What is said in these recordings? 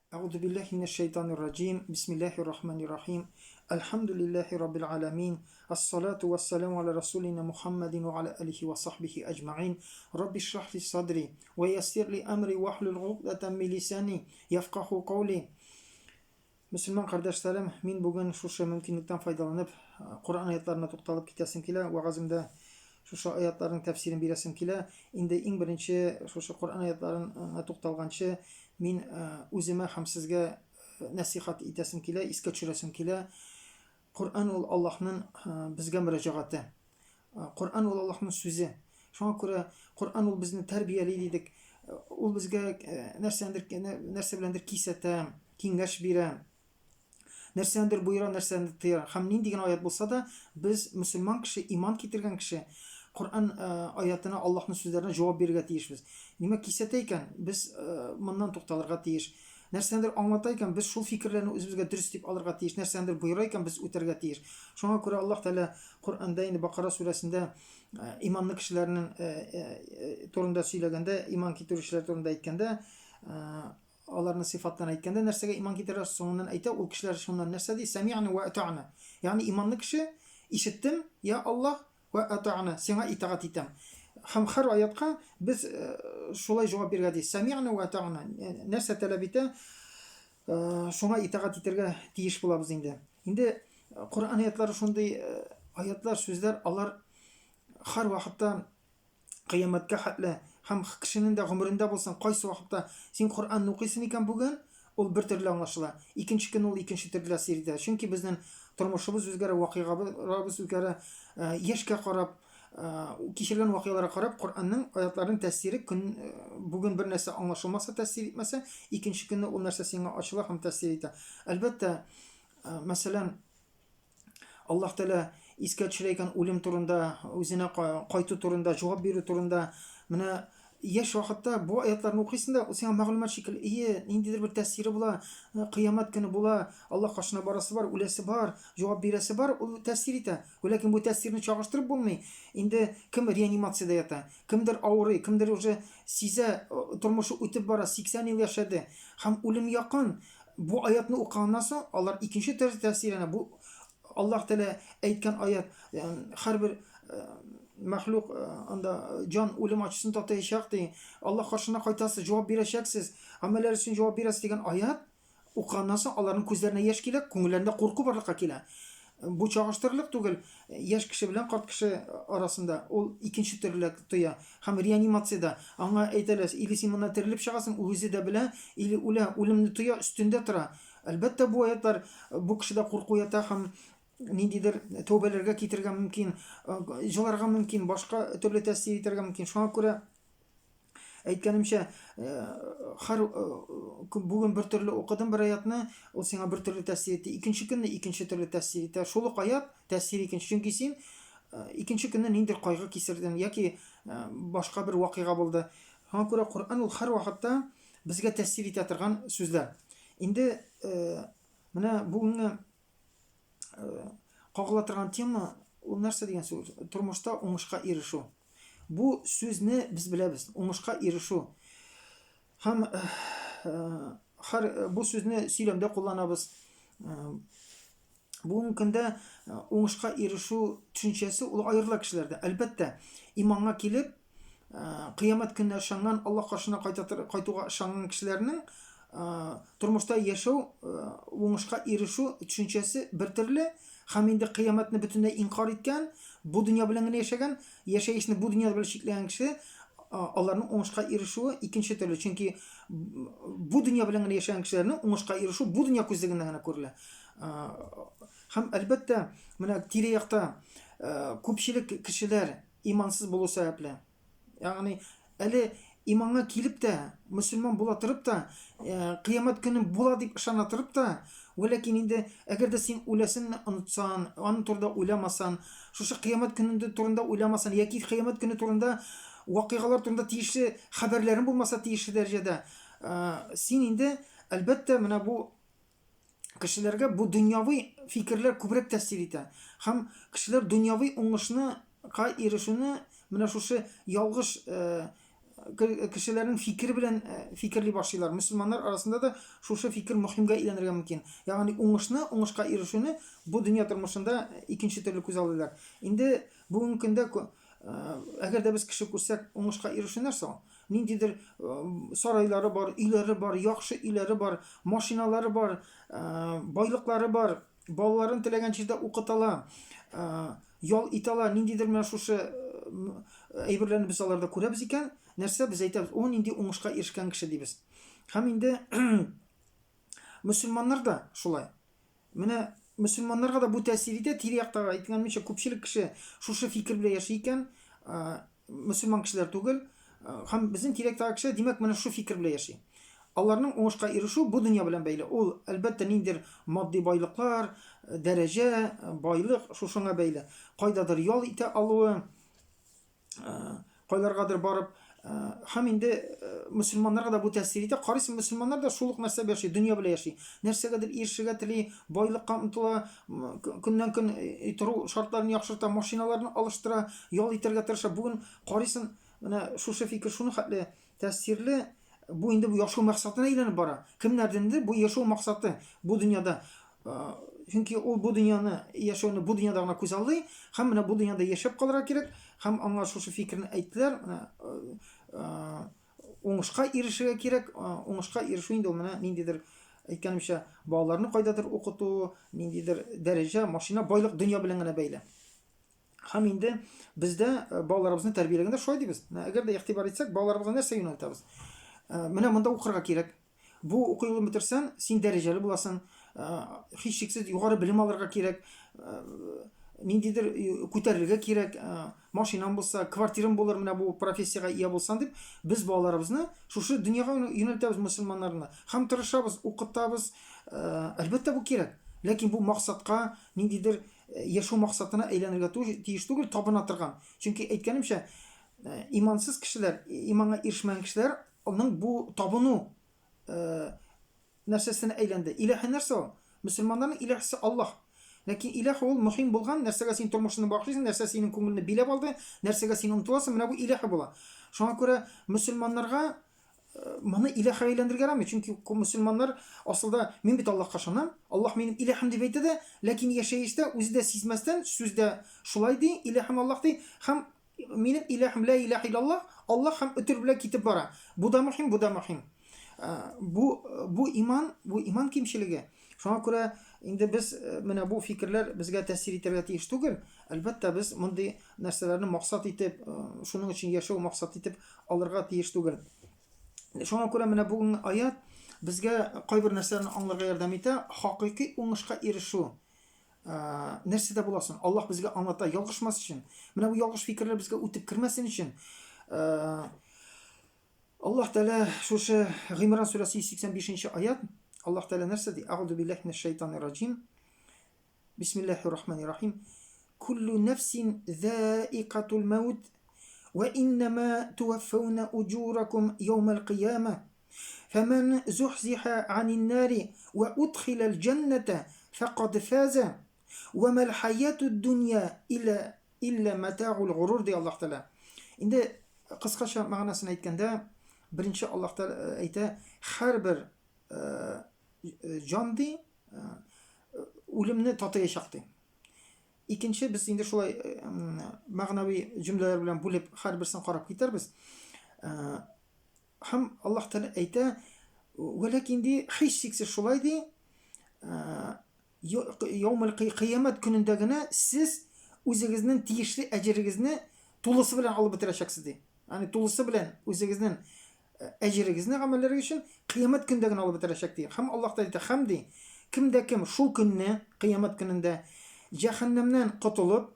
Әгъузу билләһи минәш шәйтанир раҗим. Бисмиллаһир рахманир рахим. Әлхәмдүлилләһи раббил аламин. Ассалату вассаламу аля расулина Мухаммадин ва аля алихи ва сахбихи аҗмаин. Рабби шрах ли садри ва яссир ли амри вахлул угдатан мин лисани яфкаху каули. Мөселман кардәшләрем, мин бүген шушы мөмкинлектән файдаланып, Коръән аятларына тукталып китәсем килә. Вәгаземдә шушы аятларның тәфсирен бирәсем килә. Инде иң беренче шушы Коръән аятларына тукталганчы, мин үземә һәм сезгә нәсыйхәт итәсем килә, искә төшерәсем килә. Коръән ул Аллаһның безгә мөрәҗәгате. Коръән ул Аллаһның сүзе. Шуңа күрә Коръән ул безне тәрбияли дидек. Ул безгә нәрсәндер нәрсә беләндер кисәтә, киңәш бирә. Нәрсәндер боера, нәрсәндер тыя. Һәм нинди генә аят булса да, без мөселман кеше, иман китергән кеше, Коръән аятына, Аллаһның сүзләренә җавап бирергә тиешбез. Димәк, кисәтә икән, без моннан тукталырга тиеш. Нәрсәндер аңлата икән, без шул фикерләрне үзебезгә дөрес дип алырга тиеш. Нәрсәндер боера икән, без үтәргә тиеш. Шуңа күрә Аллаһ Тәгалә Коръәндә инде Бакара сүрәсендә иманлы кешеләрнең турында сөйләгәндә, иман китерүчеләр турында әйткәндә, аларны сыйфатларын әйткәндә, нәрсәгә иман китерә, соңыннан әйтә, ул кешеләр шуннан нәрсә ди? Сәми'на ва атa'на. Ягъни иманлы кеше, ишеттем, я Аллаһ, ва атa'на, сиңа итагать итәм. Һәм һәр аятка без шулай җавап бирергә тиеш. Сәми'на ва атa'на. Нәрсә таләп итә, шуңа итагать итәргә тиеш булабыз инде. Инде Коръән аятлары шундый аятлар, сүзләр, алар һәр вакытта кыямәткә хәтле һәм кешенең дә гомерендә булсын, кайсы вакытта син Коръәнне укыйсың икән бүген, ул бер төрле аңлашыла. Икенче көн ул икенче төрле тәэсир итә. Чөнки безнең тормышыбыз үзгәрә, вакыйгаларыбыз үзгәрә. Яшькә карап, кичергән вакыйгаларга карап, Коръәннең аятларының тәэсире көн бүген бер нәрсә аңлашылмаса, тәэсир итмәсә, икенче көнне ул нәрсә сиңа ачыла һәм тәэсир итә. Әлбәттә, мәсәлән, Аллаһ Тәгалә искә төшерә икән үлем турында, үзенә кайту турында, җавап бирү турында. Менә яшь вакытта бу аятларны укыйсың да, ул сиңа мәгълүмат шикелле, ие, ниндидер бер тәэсире була, кыямәт көне була, Аллаһ каршына барасы бар, үләсе бар, җавап бирәсе бар, ул тәэсир итә. Ләкин бу тәэсирне чагыштырып булмый. Инде кем реанимациядә ята, кемдер авырый, кемдер уже сизә, тормышы үтеп бара, 80 ел яшәде һәм үлем якын. Бу аятны укыганнан соң, алар икенче төрле тәэсирләнә. Бу Аллаһ Тәгалә әйткән аят, һәрбер мәхлук анда җан үлем ачысын татыячак ди. Аллаһ каршына кайтасыз, җавап бирәчәксез, гамәлләр өчен җавап бирәсез дигән аят укыганнан соң аларның күзләренә яшь килә, күңелләрендә курку барлыкка килә. Бу чагыштырырлык түгел, яшь кеше белән карт кеше арасында ул икенче төрле тоя. Һәм реанимациядә аңа әйтәләр, или син моннан терелеп чыгасың, ул үзе дә белә, или үлә, үлемне тоя, өстендә тора. Әлбәттә, бу аятлар бу кешедә курку уята һәм ниндидер тәүбәләргә китерергә мөмкин, җыларга мөмкин, башка төрле тәэсир итәргә мөмкин. Шуңа күрә Әйткәнемчә, һәр бүген бер төрле укыдым бер аятны, ул сиңа бер төрле тәэсир итте. Икенче көнне икенче төрле тәэсир итә. Шул ук аят тәэсир икенче. Чөнки син икенче көнне ниндидер кайгы кичердең яки башка бер вакыйга булды. Шуңа күрә Коръән ул һәрвакытта безгә тәэсир итә торган сүзләр. Инде менә бүгенге кагыла торган тема ул нәрсә дигән сүз? Тормышта уңышка ирешү. Бу сүзне без беләбез. Уңышка ирешү. Һәм һәр бу сүзне сөйләмдә кулланабыз. Бүгенге көндә уңышка ирешү төшенчәсе ул аерыла кешеләрдә. Әлбәттә, иманга килеп, кыямәт көненә ышанган, Аллаһ каршына кайта кайтуга ышанган кешеләрнең тормышта яшәү, уңышка ирешү төшенчәсе бер төрле, һәм инде кыямәтне бөтенләй инкар иткән, бу дөнья белән генә яшәгән, яшәешне бу дөнья белән чикләгән кеше, аларның уңышка ирешүе икенче төрле. Чөнки бу дөнья белән генә яшәгән кешеләрнең уңышка ирешү бу дөнья күзлегеннән генә күрелә. Һәм әлбәттә, менә тирә-якта күпчелек кешеләр имансыз булу сәбәпле, ягъни әле иманга килеп тә, мөселман була торып та, кыямәт көне була дип ышана торып та, вәләкин инде әгәр дә син үләсенне онытсан, аның турында уйламасан, шушы кыямәт көне турында уйламасан яки кыямәт көне турында вакыйгалар турында тиешле хәбәрләрең булмаса тиешле дәрәҗәдә, син инде, әлбәттә, менә бу кешеләргә бу дөньяви фикерләр күбрәк тәэсир итә. Һәм кешеләр дөньяви уңышны ка ирешүне менә шушы ялгыш э, кешеләрнең фикере белән фикерли башлыйлар. Мөселманнар арасында да шушы фикер мөһимгә әйләнергә мөмкин. Ягъни уңышны, уңышка ирешүне бу дөнья тормышында икенче төрле күзаллыйлар. Инде бүгенге көндә әгәр дә без кеше күрсәк, уңышка ирешү нәрсә ул? Ниндидер сарайлары бар, өйләре бар, яхшы өйләре бар, машиналары бар, байлыклары бар, балаларын теләгән җирдә укыта ала, ял итә ала, ниндидер менә шушы әйберләрне без аларда күрәбез икән, нәрсә без әйтәбез, о, нинди уңышка ирешкән кеше дибез. Һәм инде мөселманнар да шулай. Менә мөселманнарга да бу тәэсир итә, тирә-яктагы әйткәнемчә күпчелек кеше шушы фикер белән яши икән, мөселман кешеләр түгел, һәм безнең тирә-яктагы кеше, димәк, менә шушы фикер белән яши. Аларның уңышка ирешү бу дөнья белән бәйле. Ул, әлбәттә, ниндидер матди байлыклар, дәрәҗә, байлык шушыңа бәйле. Кайдадыр ял итә алуы, кайларгадыр барып, һәм инде мөселманнарга да бу тәэсир итә. Карыйсың, мөселманнар да шул ук нәрсә белән яши, дөнья белән яши. Нәрсәгәдер ирешергә тели, байлыкка омтыла, көннән-көн тору шартларын яхшырта, машиналарын алыштыра, ял итәргә тырыша. Бүген карыйсың, менә шушы фикер шуның хәтле тәэсирле, бу инде бу яшәү максатына әйләнеп бара. Кемнәрдәндер бу яшәү максаты бу дөньяда. Чөнки ул бу дөньяны, яшәүне бу дөньяда гына күзаллый, һәм менә бу дөньяда яшәп калырга кирәк, һәм аңа шушы фикерне әйттеләр, менә уңышка ирешергә кирәк, уңышка ирешү инде ул менә ниндидер, әйткәнемчә, балаларны кайдадыр укыту, ниндидер дәрәҗә, машина, байлык дөнья белән генә бәйле. Һәм инде бездә балаларыбызны тәрбияләгәндә шулай дибез. Менә әгәр дә игътибар итсәк, балаларыбызга нәрсә юнәлтәбез? Менә монда укырга кирәк. Бу уку юлын бетерсәң, син дәрәҗәле буласың. Һичшиксез югары белем алырга кирәк. Ниндидер күтәрелергә кирәк. Машинаң булса, квартираң булыр, менә бу профессиягә ия булсаң дип, без балаларыбызны шушы дөньяга юнәлтәбез мөселманнарны. Һәм тырышабыз, укытабыз. Әлбәттә, бу кирәк. Ләкин бу максатка ниндидер яшәү максатына әйләнергә тиеш түгел, табына торган. Чөнки әйткәнемчә, имансыз кешеләр, иманга ирешмәгән кешеләр аның бу табыну нәрсәсенә әйләнде. Иләһе нәрсә ул? Мөселманнарның иләһесе Аллаһ. Ләкин иләһ ул мөһим булган нәрсәгә син тормышыңны багышлыйсың, нәрсә синең күңелне биләп алды, нәрсәгә син омтыласың, менә бу иләһе була. Шуңа күрә мөселманнарга моны иләһгә әйләндерергә ярамый, чөнки мөселманнар асылда мин бит Аллаһка ышанам, Аллаһ минем иләһем дип әйтә дә, ләкин яшәештә үзе дә сизмәстән сүздә шулай ди, иләһем Аллаһ ди, һәм минем иләһем лә иләһ иллаллаһ, Аллаһ һәм өтер белән китеп бара. Бу да мөһим, бу да мөһим. Бу бу иман, бу иман кимчелеге. Шуңа күрә инде без менә бу фикерләр безгә тәэсир итәргә тиеш түгел. Әлбәттә, без мондый нәрсәләрне максат итеп, шуның өчен яшәү максат итеп алырга тиеш түгел. Шуңа күрә менә бүгенге аят безгә кайбер нәрсәләрне аңларга ярдәм итә. Хакыйкый уңышка ирешү нәрсәдә була соң? Аллаһ безгә аңлата, ялгышмас өчен. Менә бу ялгыш фикерләр безгә үтеп кермәсен өчен. Аллаһ Тәгалә шушы Гыймран сүрәсе 185 нче аят, Аллаһ Тәгалә нәрсә ди? Әгъузу биллаһи минәш шайтанир раҗим. Бисмиллаһир рахманир рахим. Куллу нәфсин заикатул маут ва иннама туаффауна уҗуракум яумал кыяма. Фәмән зухзиха анин нари ва удхилал җанната факад фаза. Ва мал хаятуд дунья илля Илля мәтәгул горур, ди Аллаһ Тәгалә. Инде кыскача мәгънәсен әйткәндә, беренче Аллаһ Тәгалә әйтә, һәрбер җан ди, үлемне татыячак ди. Икенче, без инде шулай мәгънәви җөмләләр белән бүлеп һәрберсен карап китәрбез. Һәм Аллаһ Тәгалә әйтә, вәләкин ди, һичшиксез шулай ди, Яумел кыямәт көнендә генә сез үзегезнең тиешле әҗерегезне тулысы белән алып бетерәчәксез ди. Ягъни тулысы белән үзегезнең әҗерегезне гамәлләрегез өчен кыямәт көндә генә алып бетерәчәк ди. Һәм Аллаһ Тәгалә әйтә, һәм ди, кем дә кем шул көнне, кыямәт көнендә җәһәннәмнән котылып,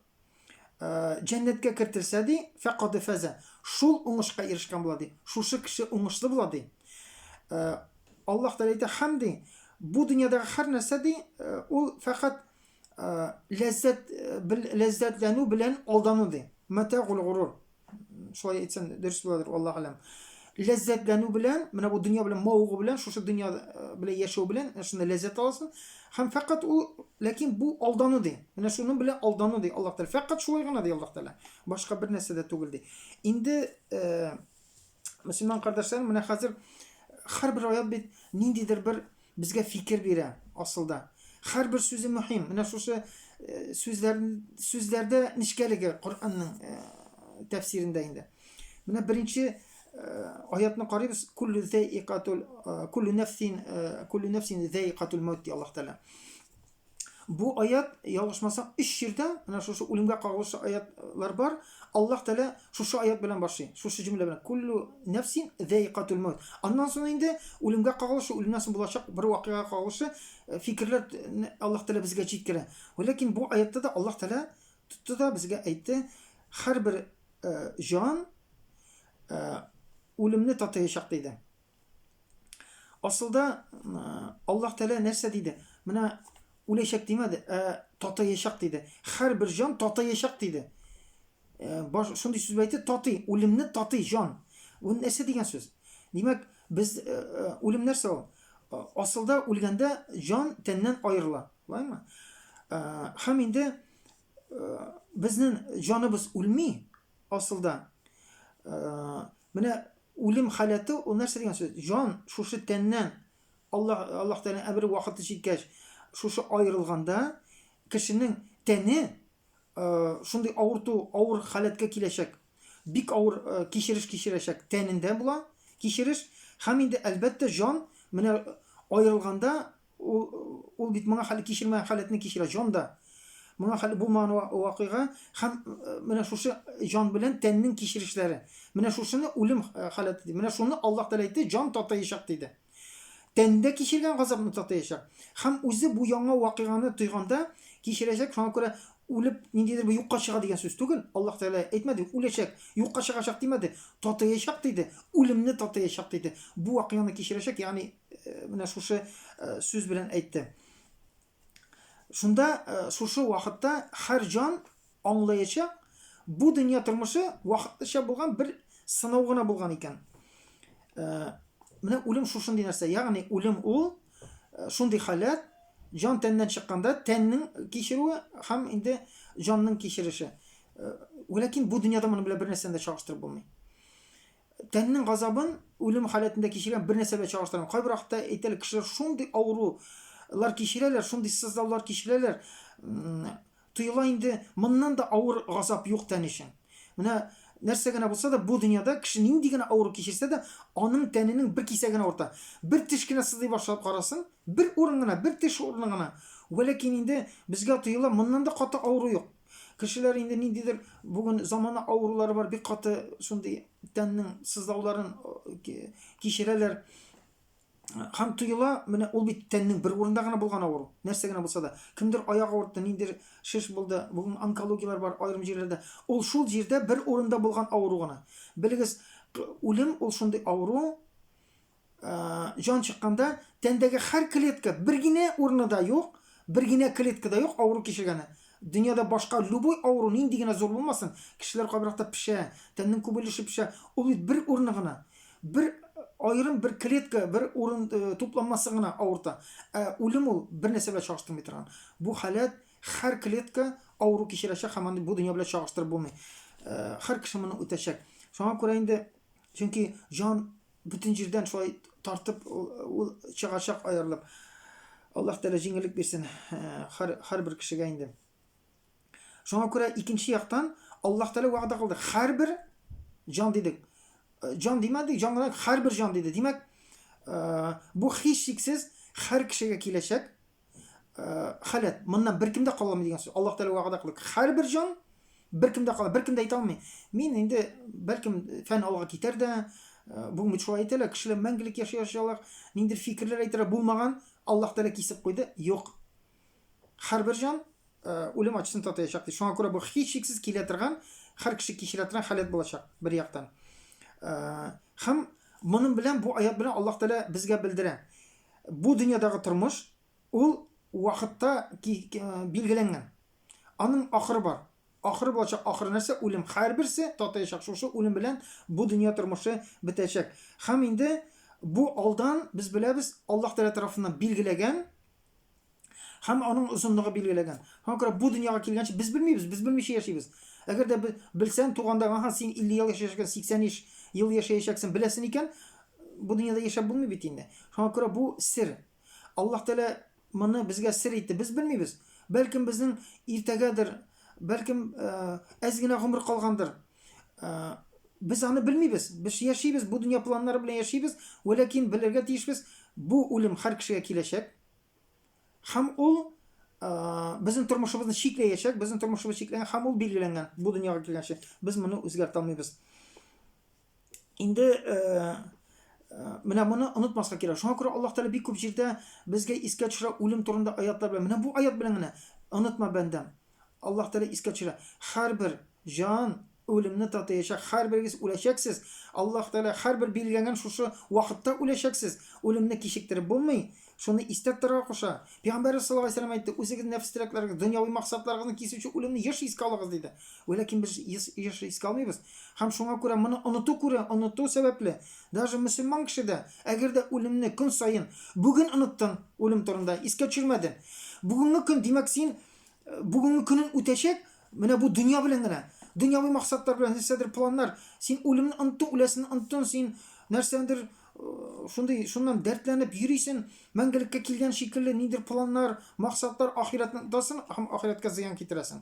җәннәткә кертелсә ди, фәкад фәзә, шул уңышка ирешкән була ди. Шушы кеше уңышлы була ди. Аллаһ Тәгалә әйтә, һәм ди, бу дөньядагы һәр нәрсә ди, ул фәкать ләззәт ләззәтләнү белән алдану ди. Мәтәгул горур. Шулай әйтсәм дөрес буладыр, Аллаһ аләм. Ләззәтләнү белән, менә бу дөнья белән мавыгу белән, шушы дөнья белән яшәү белән, шунда ләззәт аласың. Һәм фәкать ул, ләкин бу алдану ди. Менә шуның белән алдану ди Аллаһ Тәгалә. Фәкать шулай гына ди Аллаһ Тәгалә. Башка бер нәрсә дә түгел ди. Инде э, Мөселман кардәшләрем, менә хәзер һәрбер аят бит ниндидер бер безгә фикер бирә асылда. Һәрбер сүзе мөһим. Менә шушы э, сүзләр сүзләрдә нечкәлеге Коръәннең э, тәфсирендә инде. Менә беренче э, аятны карыйбыз. Куллю зәикатул куллю нәфсин куллю нәфсин зәикатул маут ди Аллаһ Тәгалә. Бу аят, ялгышмасам, өч җирдә, менә шушы үлемгә кагылышлы аятлар бар. Аллаһ Тәгалә шушы аят белән башлый, шушы җөмлә белән. Куллу нәфсин зәикатул маут. Аннан соң инде үлемгә кагылышлы, үлемнән соң булачак бер вакыйгага кагылышлы э, фикерләр э, Аллаһ Тәгалә безгә җиткерә. Ләкин бу аятта да Аллаһ Тәгалә тотты да безгә әйтте, һәрбер э, җан үлемне татыячак диде. Асылда Аллаһ Тәгалә нәрсә диде? Менә үләчәк димәде, ә татыячак диде. Һәрбер җан татыячак диде. Э, баш шундый сүз әйтте, татый, үлемне татый җан. Бу нәрсә дигән сүз? Димәк, без э, э, үлем нәрсә ул? Асылда үлгәндә җан тәннән аерыла, шулаймы? Һәм инде безнең җаныбыз үлми асылда. Менә үлем халәте ул нәрсә дигән сүз? Җан шушы тәннән Аллаһ Аллаһ Тәгаләнең әмере вакыты җиткәч, шушы аерылганда кешенең тәне шундый авырту, авыр халәткә киләчәк. Бик авыр кичереш кичерәчәк. Тәнендә була кичереш. Һәм инде әлбәттә җан менә аерылганда Ул, ул бит моңа хәл кичермәгән халәтне кичерә, җан да. Моңа хәл булмаган вакыйга һәм э, менә шушы җан белән тәннең кичерешләре. Менә шушыны үлем э, халәте ди. Менә шуны Аллаһ Тәгалә әйтте, җан татыячак диде. Тәндә кичергән газапны татыячак. Һәм үзе бу яңа вакыйганы тойганда кичерәчәк. Шуңа күрә үлеп ниндидер бер юкка чыга дигән сүз түгел. Аллаһ Тәгалә әйтмәде, үләчәк, юкка чыгачак димәде. Татыячак диде, үлемне татыячак диде. Бу вакыйганы кичерәчәк, ягъни Э, менә шушы э, сүз белән әйтте. Шунда э, шушы вакытта һәр җан аңлаячак, бу дөнья тормышы вакытлыча булган бер сынау гына булган икән. Менә үлем шушындый нәрсә. Ягъни үлем ул шундый халәт, җан тәннән чыкканда тәннең кичерүе һәм инде җанның кичереше. Ләкин бу дөньяда моны белән бер нәрсәне дә чагыштырып булмый. Тәннең газабын үлем халәтендә кичергән бер нәрсә белән чагыштырам. Кайбер вакытта әйтәләр, кешеләр шундый авырулар кичерәләр, шундый сызлаулар кичерәләр. Тоела инде, моннан да авыр газап юк тән өчен. Менә нәрсә генә булса да, бу дөньяда кеше нинди генә авыру кичерсә дә, аның тәненең бер кисәге генә авырта. Бер теш кенә сызлый башлап карасын, бер урын гына, бер теш урыны гына. Вәләкин инде безгә тоела, моннан да каты авыру юк. Кешеләр инде ниндидер бүген замана авырулары бар, бик каты шундый тәннең сызлауларын э, кичерәләр. Һәм тоела, менә ул бит тәннең бер урында гына булган авыру. Нәрсә генә булса да. Кемдер аяк авыртты, ниндидер шеш булды, бүген онкологияләр бар аерым җирләрдә. Ул шул җирдә бер урында булган авыру гына. Белегез, үлем ул шундый авыру, җан чыкканда тәндәге һәр клетка бер генә урыны да юк, бер генә клетка да юк авыру кичергәне. Дөньяда башка любой авыру нинди генә зур булмасын, кешеләр кайбер пешә, тәннең күп өлеше пешә, ул бит бер урыны гына. Бер аерым бер клетка, бер урын э, тупланмасы гына авырта. Ә үлем ул бер нәрсә белән чагыштырмый торган. Бу халәт һәр клетка авыру кичерәчәк һәм аны бу дөнья белән чагыштырып булмый. Э, һәр кеше моны үтәчәк. Шуңа күрә инде чөнки җан Бөтен җирдән шулай тартып ул чыгачак аерылып. Аллаһ Тәгалә җиңеллек бирсен һәр һәрбер кешегә инде. Шуңа күрә икенче яктан Аллаһ Тәгалә вәгъдә кылды. Һәрбер җан дидек. Җан димәдек, җан гына һәрбер җан диде. Димәк, бу һичшиксез һәр кешегә киләчәк халәт. Моннан беркем дә кала алмый дигән сүз. Аллаһ Тәгалә вәгъдә кылды. Һәрбер җан беркем дә кала, беркем дә әйтә алмый. Мин инде бәлкем фән алга китәр дә, бүген бит шулай әйтәләр, кешеләр мәңгелек яшәячәк, ниндидер фикерләр әйтәләр, булмаган, Аллаһ Тәгалә кисеп куйды. Юк. Һәрбер җан үлем ачысын татыячак ди. Шуңа күрә бу һичшиксез килә торган, һәр кеше кичерә торган халәт булачак бер яктан. Һәм моның белән бу аят белән Аллаһ Тәгалә безгә белдерә. Бу дөньядагы тормыш ул вакытта билгеләнгән. Аның ахыры бар. Ахыры булачак. Ахыры нәрсә? Үлем. Һәрберсе татыячак. Шушы үлем белән бу дөнья тормышы бетәчәк. Һәм инде бу алдан без беләбез, Аллаһ Тәгалә тарафыннан билгеләгән һәм аның озынлыгы билгеләгән. Шуңа күрә бу дөньяга килгәнче без белмибез, без белмичә яшибез. Әгәр дә белсәң, туганда, аһа, син 50 ел яшәячәксең, 80 яшь ел яшәячәксең беләсен икән, бу дөньяда яшәп булмый бит инде. Шуңа күрә бу сер. Аллаһ Тәгалә моны безгә сер итте. Без белмибез. Бәлкем безнең иртәгәдер, бәлкем әз генә гомер калгандыр. Без аны белмибез. Без яшибез, бу дөнья планнары белән яшибез, вәләкин белергә тиешбез, бу үлем һәр кешегә киләчәк. Һәм ул безнең тормышыбызны чикләячәк, безнең тормышыбыз чикләнгән һәм ул билгеләнгән бу дөньяга килгәнче. Без моны үзгәртә алмыйбыз. Инде менә моны онытмаска кирәк. Шуңа күрә Аллаһ Тәгалә бик күп җирдә безгә искә төшерә үлем турында аятлар белән. Менә бу аят белән генә онытма, бәндәм. Аллаһ Тәгалә искә төшерә. Һәрбер җан үлемне татыячак, һәрберегез үләчәксез. Аллаһ Тәгалә һәрбер билгеләнгән шушы вакытта үләчәксез. Үлемне кичектереп булмый. Шуны истә тотарга куша. Пәйгамбәребез саллаллаһу алейһи ва сәлләм әйтте, үзегез нәфес теләкләрегез, дөньяви максатларыгызны кисүче үлемне еш искә алыгыз, диде. Вәләкин без еш искә алмыйбыз. Һәм шуңа күрә моны оныту күрә, оныту сәбәпле, даже мөселман кеше дә, әгәр дә үлемне көн саен, бүген оныттың үлем турында, искә төшермәдең. Бүгенге көн, димәк, син бүгенге көнен үтәчәк, менә бу дөнья белән генә, дөньяви максатлар белән, нәрсәдер планнар. Син үлемне оныттың, үләсен оныттың, син нәрсәдер шундый, шуннан дәртләнеп йөрисең, мәңгелеккә килгән шикелле ниндидер планнар, максатлар, ахирәтне онытасың һәм ахирәткә зыян китерәсең.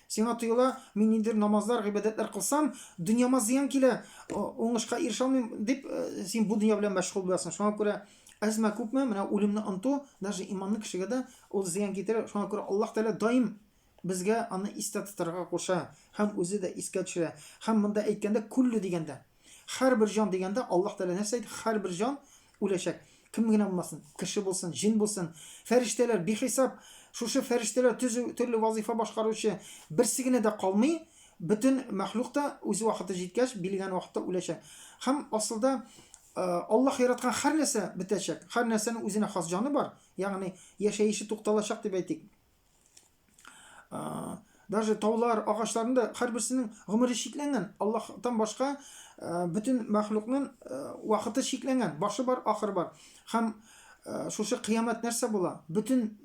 Сиңа тоела, мин ниндидер намазлар, гыйбадәтләр кылсам, дөньяма зыян килә, уңышка ирешә алмыйм дип, син бу дөнья белән мәшгуль буласың. Шуңа күрә әзме күпме менә үлемне оныту даже иманлы кешегә дә ул зыян китерә. Шуңа күрә Аллаһ Тәгалә даим безгә аны истә тотарга куша һәм үзе дә искә төшерә. Һәм монда әйткәндә күлле дигәндә, һәрбер җан дигәндә Аллаһ Тәгалә нәрсә әйтте? Һәрбер җан үләчәк. Кем генә булмасын, кеше булсын, җен булсын, фәрештәләр бихисап, шушы фәрештәләр төзү, төрле вазыйфа башкаручы берсе генә дә калмый, бөтен мәхлук та үз вакыты җиткәч, билгеләнгән вакытта үләчәк. Һәм асылда Аллаһ яраткан һәр нәрсә бетәчәк. Һәр нәрсәнең үзенә хас җаны бар, ягъни яшәеше тукталачак дип әйтик. Даже таулар, агачларның да һәрберсенең гомере чикләнгән. Аллаһтан башка бөтен мәхлукның вакыты чикләнгән. Башы бар, ахыры бар. Һәм шушы кыямәт нәрсә була? Бөтен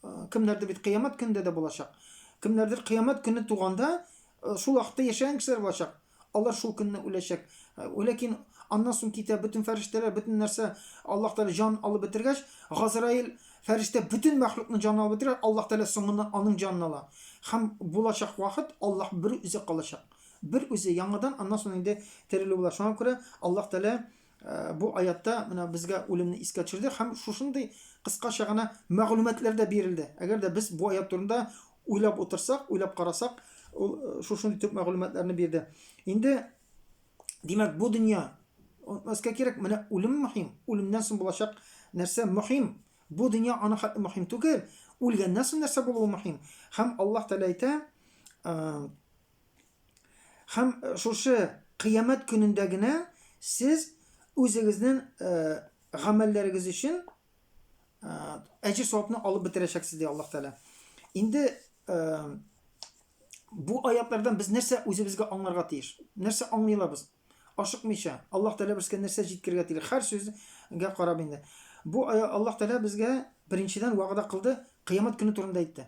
кемнәрдер бит кыямәт көнендә дә булачак. Кемнәрдер кыямәт көне туганда шул вакытта яшәгән кешеләр булачак. Алар шул көнне үләчәк. Ләкин аннан соң китә бөтен фәрештәләр, бөтен нәрсә Аллаһ Тәгалә җан алып бетергәч, Газраил фәрештә бөтен мәхлукның җанын алып бетерә, Аллаһ Тәгалә соңыннан аның җанын ала. Һәм булачак вакыт Аллаһ бер үзе калачак. Бер үзе яңадан аннан соң инде терелү була. Шуңа күрә Аллаһ Тәгалә бу аятта менә безгә үлемне искә төшерде һәм шушындый кыскача гына мәгълүматлар да бирелде. Әгәр дә без бу аят турында уйлап утырсак, уйлап карасак, ул шушындый төп мәгълүматларны бирде. Инде димәк, бу дөнья онытмаска кирәк, менә үлем мөһим, үлемнән соң булачак нәрсә мөһим. Бу дөнья аның хәтле мөһим түгел, үлгәннән соң нәрсә булуы мөһим. Һәм Аллаһ Тәгалә әйтә, Һәм шушы кыямәт көнендә генә сез үзегезнең гамәлләрегез өчен әҗер савапны алып бетерәчәксез, ди Аллаһ Тәгалә. Инде бу аятлардан без нәрсә үзебезгә аңларга тиеш? Нәрсә аңлый алабыз? Ашыкмыйча, Аллаһ Тәгалә безгә нәрсә җиткерергә тели? Һәр сүзгә карап инде. Бу Аллаһ Тәгалә безгә беренчедән вәгъдә кылды, кыямәт көне турында әйтте.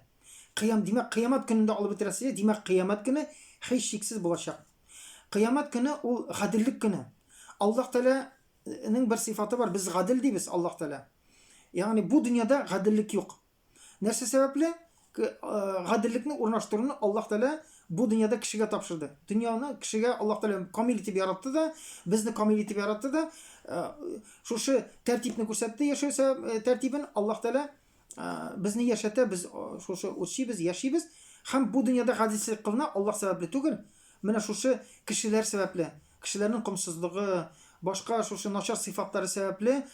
Кыям, димәк, кыямәт көнендә алып бетерәсе, димәк, кыямәт көне һичшиксез булачак. Кыямәт көне ул гаделлек көне. Аллаһ Тәгаләнең бер сыйфаты бар, без гадел дибез Аллаһ Тәгалә. Ягъни бу дөньяда гаделлек юк. Нәрсә сәбәпле? Гаделлекне урнаштыруны Аллаһ Тәгалә бу дөньяда кешегә тапшырды. Дөньяны кешегә Аллаһ Тәгалә камил итеп яратты да, безне камил итеп яратты да, шушы тәртипне күрсәтте, яшәү тәртибен Аллаһ Тәгалә безне яшәтә, без шушы үрчибез, яшибез. Һәм бу дөньяда гаделсезлек кылына Аллаһ сәбәпле түгел, менә шушы кешеләр сәбәпле, кешеләрнең комсызлыгы, башка шушы начар сыйфатлары сәбәпле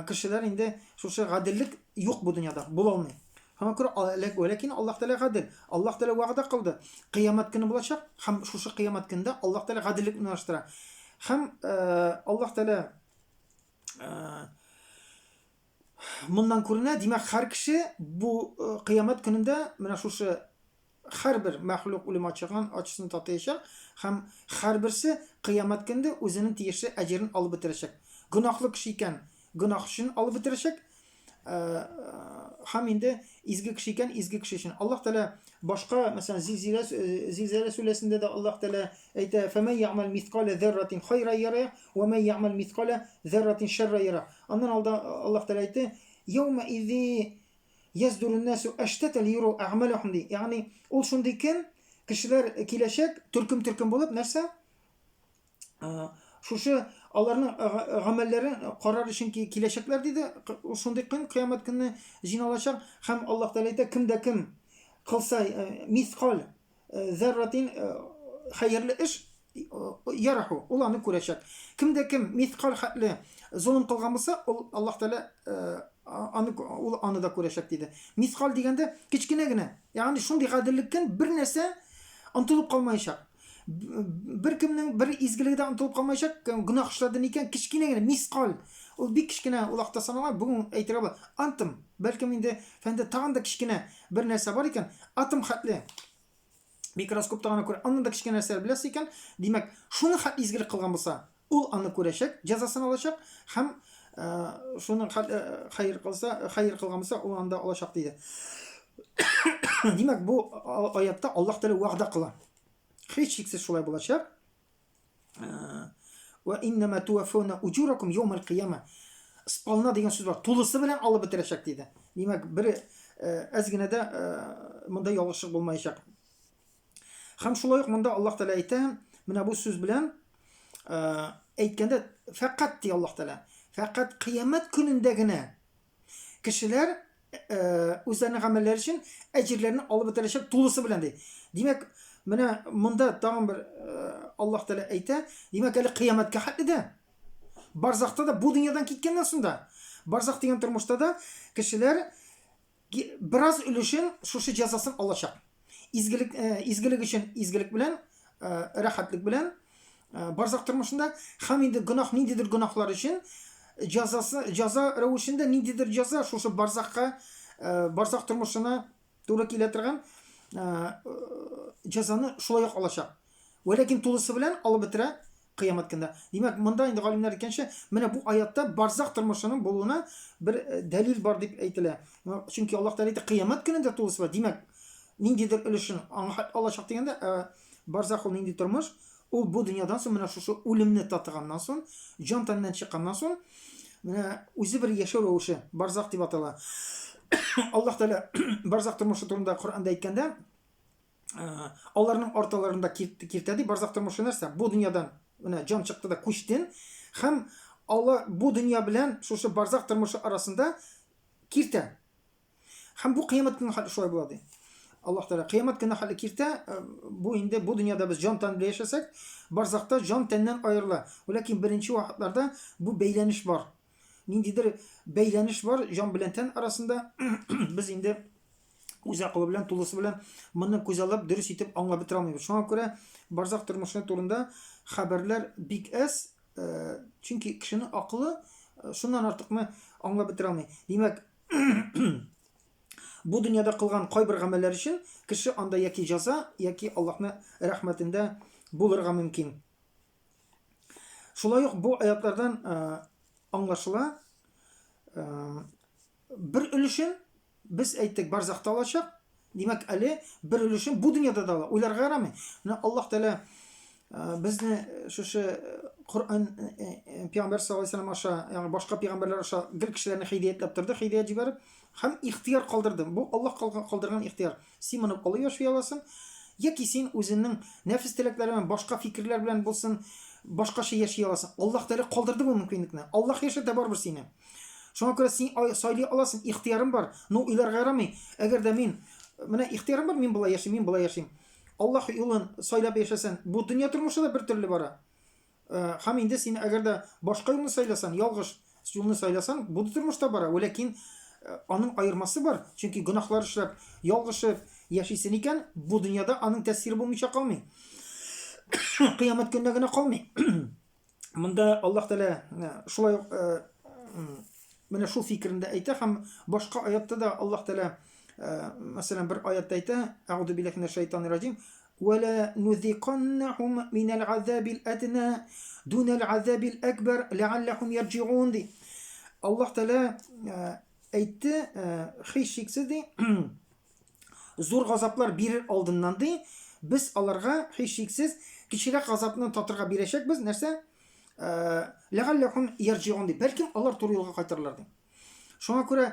кешеләр инде шушы гаделлек юк бу дөньяда, була алмый. Шуңа күрә ләкин Аллаһ Тәгалә гадел. Аллаһ Тәгалә вәгъдә кылды. Кыямәт көне булачак һәм шушы кыямәт көнендә Аллаһ Тәгалә гаделлекне урнаштыра. Һәм Аллаһ Тәгалә Моннан күренә, димәк, һәр кеше бу кыямәт көнендә менә шушы һәрбер мәхлук үлем ачыгын, ачысын татыячак һәм һәрберсе кыямәт көнендә үзенең тиешле әҗерен алып бетерәчәк. Гөнаһлы кеше икән, гөнаһ өчен алып бетерәчәк. Һәм инде изге кеше икән, изге кеше өчен. Аллаһ Тәгалә башка, мәсәлән, Зилзилә Зилзилә сүрәсендә дә Аллаһ Тәгалә әйтә: "Фәмән я'мәл мискалә зәрратин хайра яра, ва мән я'мәл мискалә зәрратин шәрра яра". Аннан алда Аллаһ Тәгалә әйтте: "Яума изи ясдурун насу аштата лиюру әгъмалахум" ди. Ягъни ул шундый көн, кешеләр киләчәк төркем-төркем булып, нәрсә? Шушы аларның гамәлләрен карар өчен киләчәкләр диде. Шундый көн, кыямәт көнне җыйналачак һәм Аллаһ Тәгалә әйтә, кем дә кем кылса мискал зәрратин хәерле эш яраху, ул аны күрәчәк. Кем дә кем мискал хәтле золым кылган булса, ул Аллаһ Тәгалә аны ул аны да күрәчәк диде. Мискал дигәндә кечкенә генә, ягъни шундый гаделлек көн бер нәрсә онытылып калмаячак. Беркемнең бер изгелеге дә онытылып калмаячак, гөнаһ эшләде микән, кечкенә генә, мискаль. Ул бик кечкенә ул акта санала, бүген әйтергә була. Атом, бәлкем инде фәндә тагын да кечкенә бер нәрсә бар икән, атом хәтле микроскопта гына күрә, аннан да кечкенә нәрсәләр беләсез икән, димәк, шуны хәтле изгелек кылган булса, ул аны күрәчәк, җәзасын алачак һәм шуны хәер кылса, хәер кылган булса, ул аны да алачак диде. Димәк, бу аятта Аллаһ Тәгалә вәгъдә кыла. Һичшиксез шулай булачак. Ва иннама туаффауна уҗуракум яумал кыяма. Сполна дигән сүз бар. Тулысы белән алып бетерәчәк диде. Димәк, бер әз генә дә монда ялгышлык булмаячак. Һәм шулай ук монда Аллаһ Тәгалә әйтә, менә бу сүз белән әйткәндә, фәкать ди Аллаһ Тәгалә, фәкать кыямәт көнендә генә кешеләр үзләренең гамәлләре өчен әҗерләрне алып бетерәчәк тулысы белән ди. Димәк, менә монда тагын бер Аллаһ Тәгалә әйтә, димәк, әле кыямәткә хәтле дә барзахта да бу дөньядан киткәннән соң да барзах дигән тормышта да кешеләр бераз өлешен шушы җәзасын алачак. Изгелек, э, изгелек өчен изгелек белән, э, рәхәтлек белән э, барзах тормышында һәм инде гөнаһ ниндидер гөнаһлар өчен җәзасы җәза рәвешендә ниндидер җәза шушы барзахка барзах тормышына туры килә торган җәзаны шулай ук алачак. Вәләкин тулысы белән алып бетерә Кыямәт көндә. Димәк, монда инде галимнәр әйткәнчә, менә бу аятта барзах тормышының булуына бер э, дәлил бар дип әйтелә. Чөнки Аллаһ Тәгалә әйтә, кыямәт көнендә тулысы бар. Димәк, ниндидер өлешен аңа алачак дигәндә, ә барзах ул нинди тормыш? Ул бу дөньядан соң менә шушы үлемне татыганнан соң, җан тәннән чыкканнан соң, менә үзе бер яшәү рәвеше, барзах дип атала. Аллаһ Тәгалә барзах тормышы турында Коръәндә әйткәндә, аларның арталарында киртә ди. Барзах тормышы нәрсә? Бу дөньядан менә җан чыкты да күчтен һәм алла бу дөнья белән шушы барзах тормышы арасында киртә. Һәм бу кыямәт көне хәле шулай була ди. Аллаһ Тәгалә кыямәт көне хәле киртә, бу инде бу дөньяда без җан тән белән яшәсәк, барзахта җан тәннән аерыла. Ләкин беренче вакытларда бу бәйләнеш бар. Ниндидер бәйләнеш бар җан белән тән арасында. Без инде үз акылы белән, тулысы белән моны күзаллап, дөрес итеп аңлап бетерә алмыйбыз. Шуңа күрә барзах тормышы турында хәбәрләр бик әз, э, чөнки кешенең акылы э, шуннан артыкны аңлап бетерә алмый. Димәк, бу дөньяда кылган кайбер гамәлләр өчен кеше анда яки җәза, яки Аллаһны рәхмәтендә булырга мөмкин. Шулай ук бу аятлардан э, аңлашыла, бер өлешен без әйттек, барзахта алачак. Димәк, әле бер өлешен бу дөньяда да ала. Уйларга ярамый. Менә Аллаһ Тәгалә э, безне шушы э, Коръән э, пәйгамбәр саллаллаһу алейһи вәсәлләм аша, ягъни башка пәйгамбәрләр аша гел кешеләрне һидаятләп торды, һидаят җибәреп һәм ихтыяр калдырды. Бу Аллаһ калдырган ихтыяр. Син моны алып яши аласың, яки син үзеңнең нәфес теләкләре белән, башка фикерләр белән булсын, башкача яши аласың. Аллаһ Тәгалә калдырды бу мөмкинлекне. Аллаһ яшәтә барыбер сине. Шуңа күрә син сайлый аласың, ихтыярың бар. Ну, уйларга ярамый. Әгәр дә мин, менә ихтыярым бар, мин болай яшим, мин болай яшим. Аллаһ юлын сайлап яшәсәң, бу дөнья тормышы да бер төрле бара. Э, һәм инде син әгәр дә башка юлны сайласаң, ялгыш юлны сайласаң, бу тормышта бара. Ләкин э, аның аермасы бар. Чөнки гөнаһлар эшләп, ялгышып яшисең икән, бу дөньяда аның тәэсире булмыйча калмый. Кыямәт көненә генә калмый. Монда Аллаһ Тәгалә э, шулай ук менә шул фикерен дә әйтә һәм башка аятта да Аллаһ Тәгалә мәсәлән бер аятта әйтә, Әгъузу биллаһи минәш шайтанир раҗим, Вә лә нузиканнахум минәл азабил әднә дунәл азабил әкбәр ләалләхум ярҗигун ди. Аллаһ Тәгалә әйтте, һичшиксез ди, зур газаплар бирер алдыннан ди, без аларга һичшиксез кечерәк газапны татырга бирәчәкбез. Нәрсә? Ләгалләһум ярҗиун ди. Бәлкем алар туры юлга кайтырлар ди. Шуңа күрә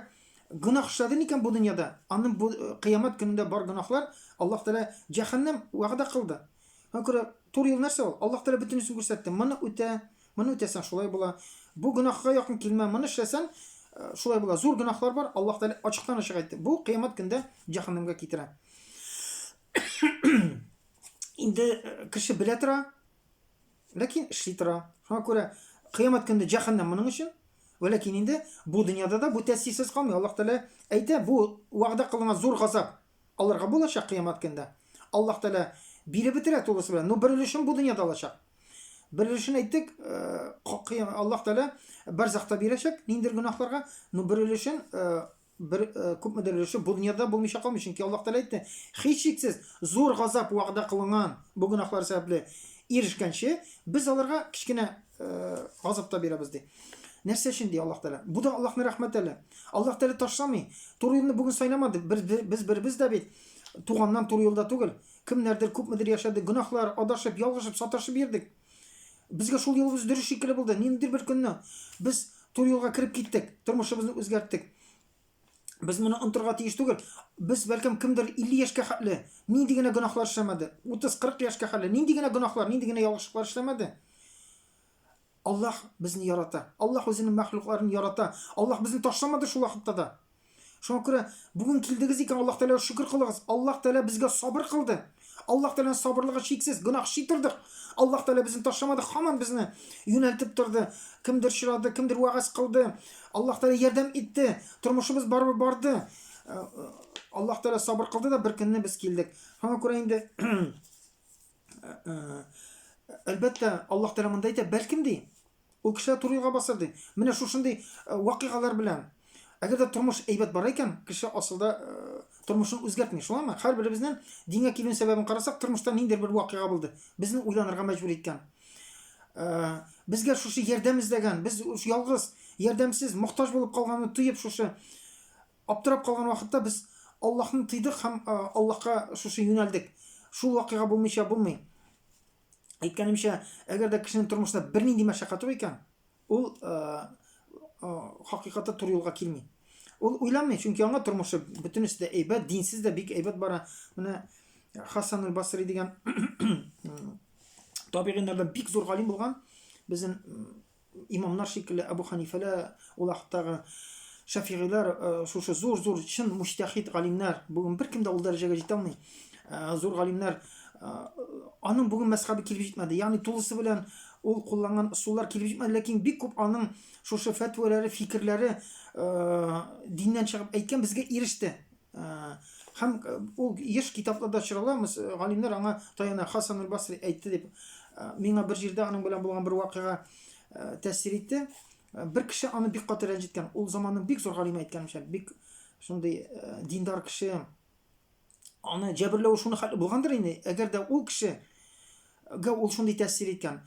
гөнаһ эшләдең икән бу дөньяда, аның бу кыямәт көнендә бар гөнаһлар Аллаһ Тәгалә җәһәннәм вәгъдә кылды. Шуңа күрә туры юл нәрсә ул? Аллаһ Тәгалә бөтенесен күрсәтте. Моны үтә, моны үтәсәң шулай була. Бу гөнаһка якын килмә, моны эшләсәң шулай була. Зур гөнаһлар бар, Аллаһ Тәгалә ачыктан-ачык әйтте. Бу кыямәт көндә җәһәннәмгә китерә. Инде кеше белә тора, ләкин эшли тора. Шуңа күрә кыямәт көндә җәһәннәм моның өчен. Вәләкин инде бу дөньяда да бу тәэсирсез калмый. Аллаһ Тәгалә әйтә, бу вәгъдә кылынган зур газап аларга булачак кыямәт көндә. Аллаһ Тәгалә биреп бетерә тулысы белән. Ну, бер өлешен бу дөньяда алачак. Бер өлешен әйттек, Аллаһ Тәгалә барзахта бирәчәк ниндидер гөнаһларга, ну бер өлешен бер күпмедер өлеше бу дөньяда булмыйча калмый, чөнки Аллаһ Тәгалә әйтте, һичшиксез зур газап вәгъдә кылынган бу гөнаһлар сәбәпле ирешкәнче, без аларга кечкенә газап та бирәбез ди. Нәрсә өчен ди Аллаһ Тәгалә? Бу да Аллаһның рәхмәте әле. Аллаһ Тәгалә ташламый. Туры юлны бүген сайламады. Без беребез дә бит туганнан туры юлда түгел. Кемнәрдер күпмедер яшәде, гөнаһлар, адашып, ялгышып, саташып йөрдек. Безгә шул юлыбыз дөрес шикелле булды. Ниндидер бер көнне без туры юлга кереп киттек, тормышыбызны үзгәрттек. Без моны онытырга тиеш түгел. Без бәлкем кемдер 50 яшькә хәтле нинди генә гөнаһлар эшләмәде, 30-40 яшькә хәтле нинди генә гөнаһлар, нинди генә ялгышлыклар эшләмәде. Аллаһ безне ярата. Аллаһ үзенең мәхлукларын ярата. Аллаһ безне ташламады шул вакытта да. Шуңа күрә бүген килдегез икән, Аллаһ Тәгаләгә шөкер кылыгыз. Аллаһ Тәгалә безгә сабыр кылды. Аллаһ Тәгаләнең сабырлыгы чиксез. Гөнаһ эшли тордык. Аллаһ Тәгалә безне ташламады, һаман безне юнәлтеп торды. Кемдер очрады, кемдер вәгазь кылды. Аллаһ Тәгалә ярдәм итте. Тормышыбыз барыбер барды. Аллаһ Тәгалә сабыр кылды да бер көнне без килдек. Шуңа күрә инде әлбәттә, Аллаһ Тәгалә монда әйтә, бәлкем ди, Ул кешеләр туры юлга басар ди. Менә шушындый э, вакыйгалар белән. Әгәр дә тормыш әйбәт бара икән, кеше асылда э, тормышын үзгәртми. Шулаймы? Һәрберебезнең дингә килү сәбәбен карасак, тормышта ниндидер бер вакыйга булды. Безне уйланырга мәҗбүр иткән. Э, безгә шушы ярдәм эзләгән, без ялгыз, ярдәмсез, мохтаҗ булып калганны тоеп шушы аптырап калган вакытта без Аллаһны тыйдык һәм Аллаһка шушы юнәлдек. Шул вакыйга булмыйча булмый. Әйткәнемчә, әгәр дә кешенең тормышында бернинди мәшәкать юк икән, ул хакыйкатьтә туры юлга килми. Ул уйламый, чөнки аңа тормышы бөтенесе дә әйбәт, динсез дә бик әйбәт бара. Менә Хасан аль-Басри дигән табигыйннардан бик зур галим булган, безнең имамнар шикелле Әбу Ханифәләр, ул вакыттагы Шәфигыйләр, э, шушы зур-зур чын муҗтәһид галимнәр, бүген беркем дә ул дәрәҗәгә җитә алмый. Э, зур галимнәр, э, аның бүген мәзхәбе килеп җитмәде. Ягъни тулысы белән ул кулланган ысуллар килеп җитмәде, ләкин бик күп аның шушы фәтвәләре, фикерләре диннән чыгып әйткән безгә иреште. Һәм ул еш китапларда очрала, галимнәр аңа таяна. Хасан аль-Басри әйтте дип. Миңа бер җирдә аның белән булган бер вакыйга тәэсир итте. Бер кеше аны бик каты рәнҗеткән. Ул заманның бик зур галиме әйткәнемчә, бик шундый диндар кеше. Аны җәберләү шуны хәтле булгандыр инде, әгәр дә ул кеше гә ул шундый тәэсир иткән.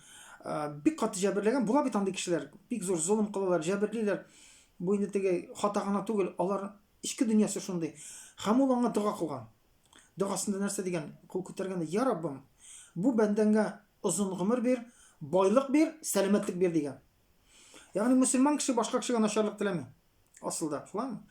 Бик каты җәберләгән. Була бит андый кешеләр. Бик зур золым кылалар, җәберлиләр. Бу инде теге хата гына түгел, алар Эчке дөньясы шундый. Һәм ул аңа дога кылган. Догасында нәрсә дигән? Кул күтәргән дә, Я Раббым, бу бәндәңгә озын гомер бир, байлык бир, сәламәтлек бир дигән. Ягъни мөселман кеше башка кешегә начарлык теләми. Асылда, шулаймы?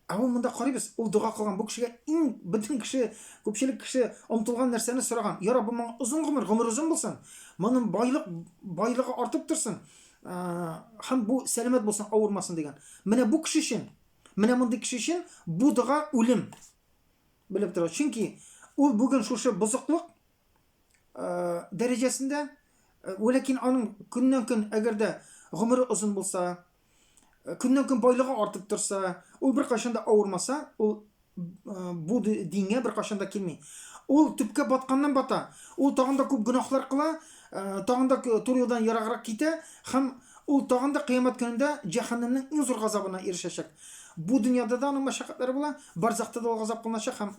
Ә ул монда карыйбыз, ул дога кылган бу кешегә иң бөтен кеше, күпчелек кеше омтылган нәрсәне сораган. Я Раббым, моңа озын гомер, гомер озын булсын. Моның байлык, байлыгы артып торсын. Һәм бу сәламәт булсын, авырмасын дигән. Менә бу кеше өчен Менә мондый кеше өчен бу дога үлем. Белеп тора. Чөнки ул бүген шушы бозыклык э, дәрәҗәсендә, э, ләкин аның көннән-көн әгәр дә гомере озын булса, э, көннән-көн байлыгы артып торса, ул беркайчан да авырмаса, ул бу дингә беркайчан да килми. Ул төпкә батканнан бата. Ул тагын да күп гөнаһлар кыла, тагын да туры юлдан ераграк китә һәм ул тагын да кыямәт көнендә җәһәннәмнең иң зур газабына ирешәчәк. Бу дөньяда да аның мәшәкатьләре була, барзахта да ул газап кылыначак һәм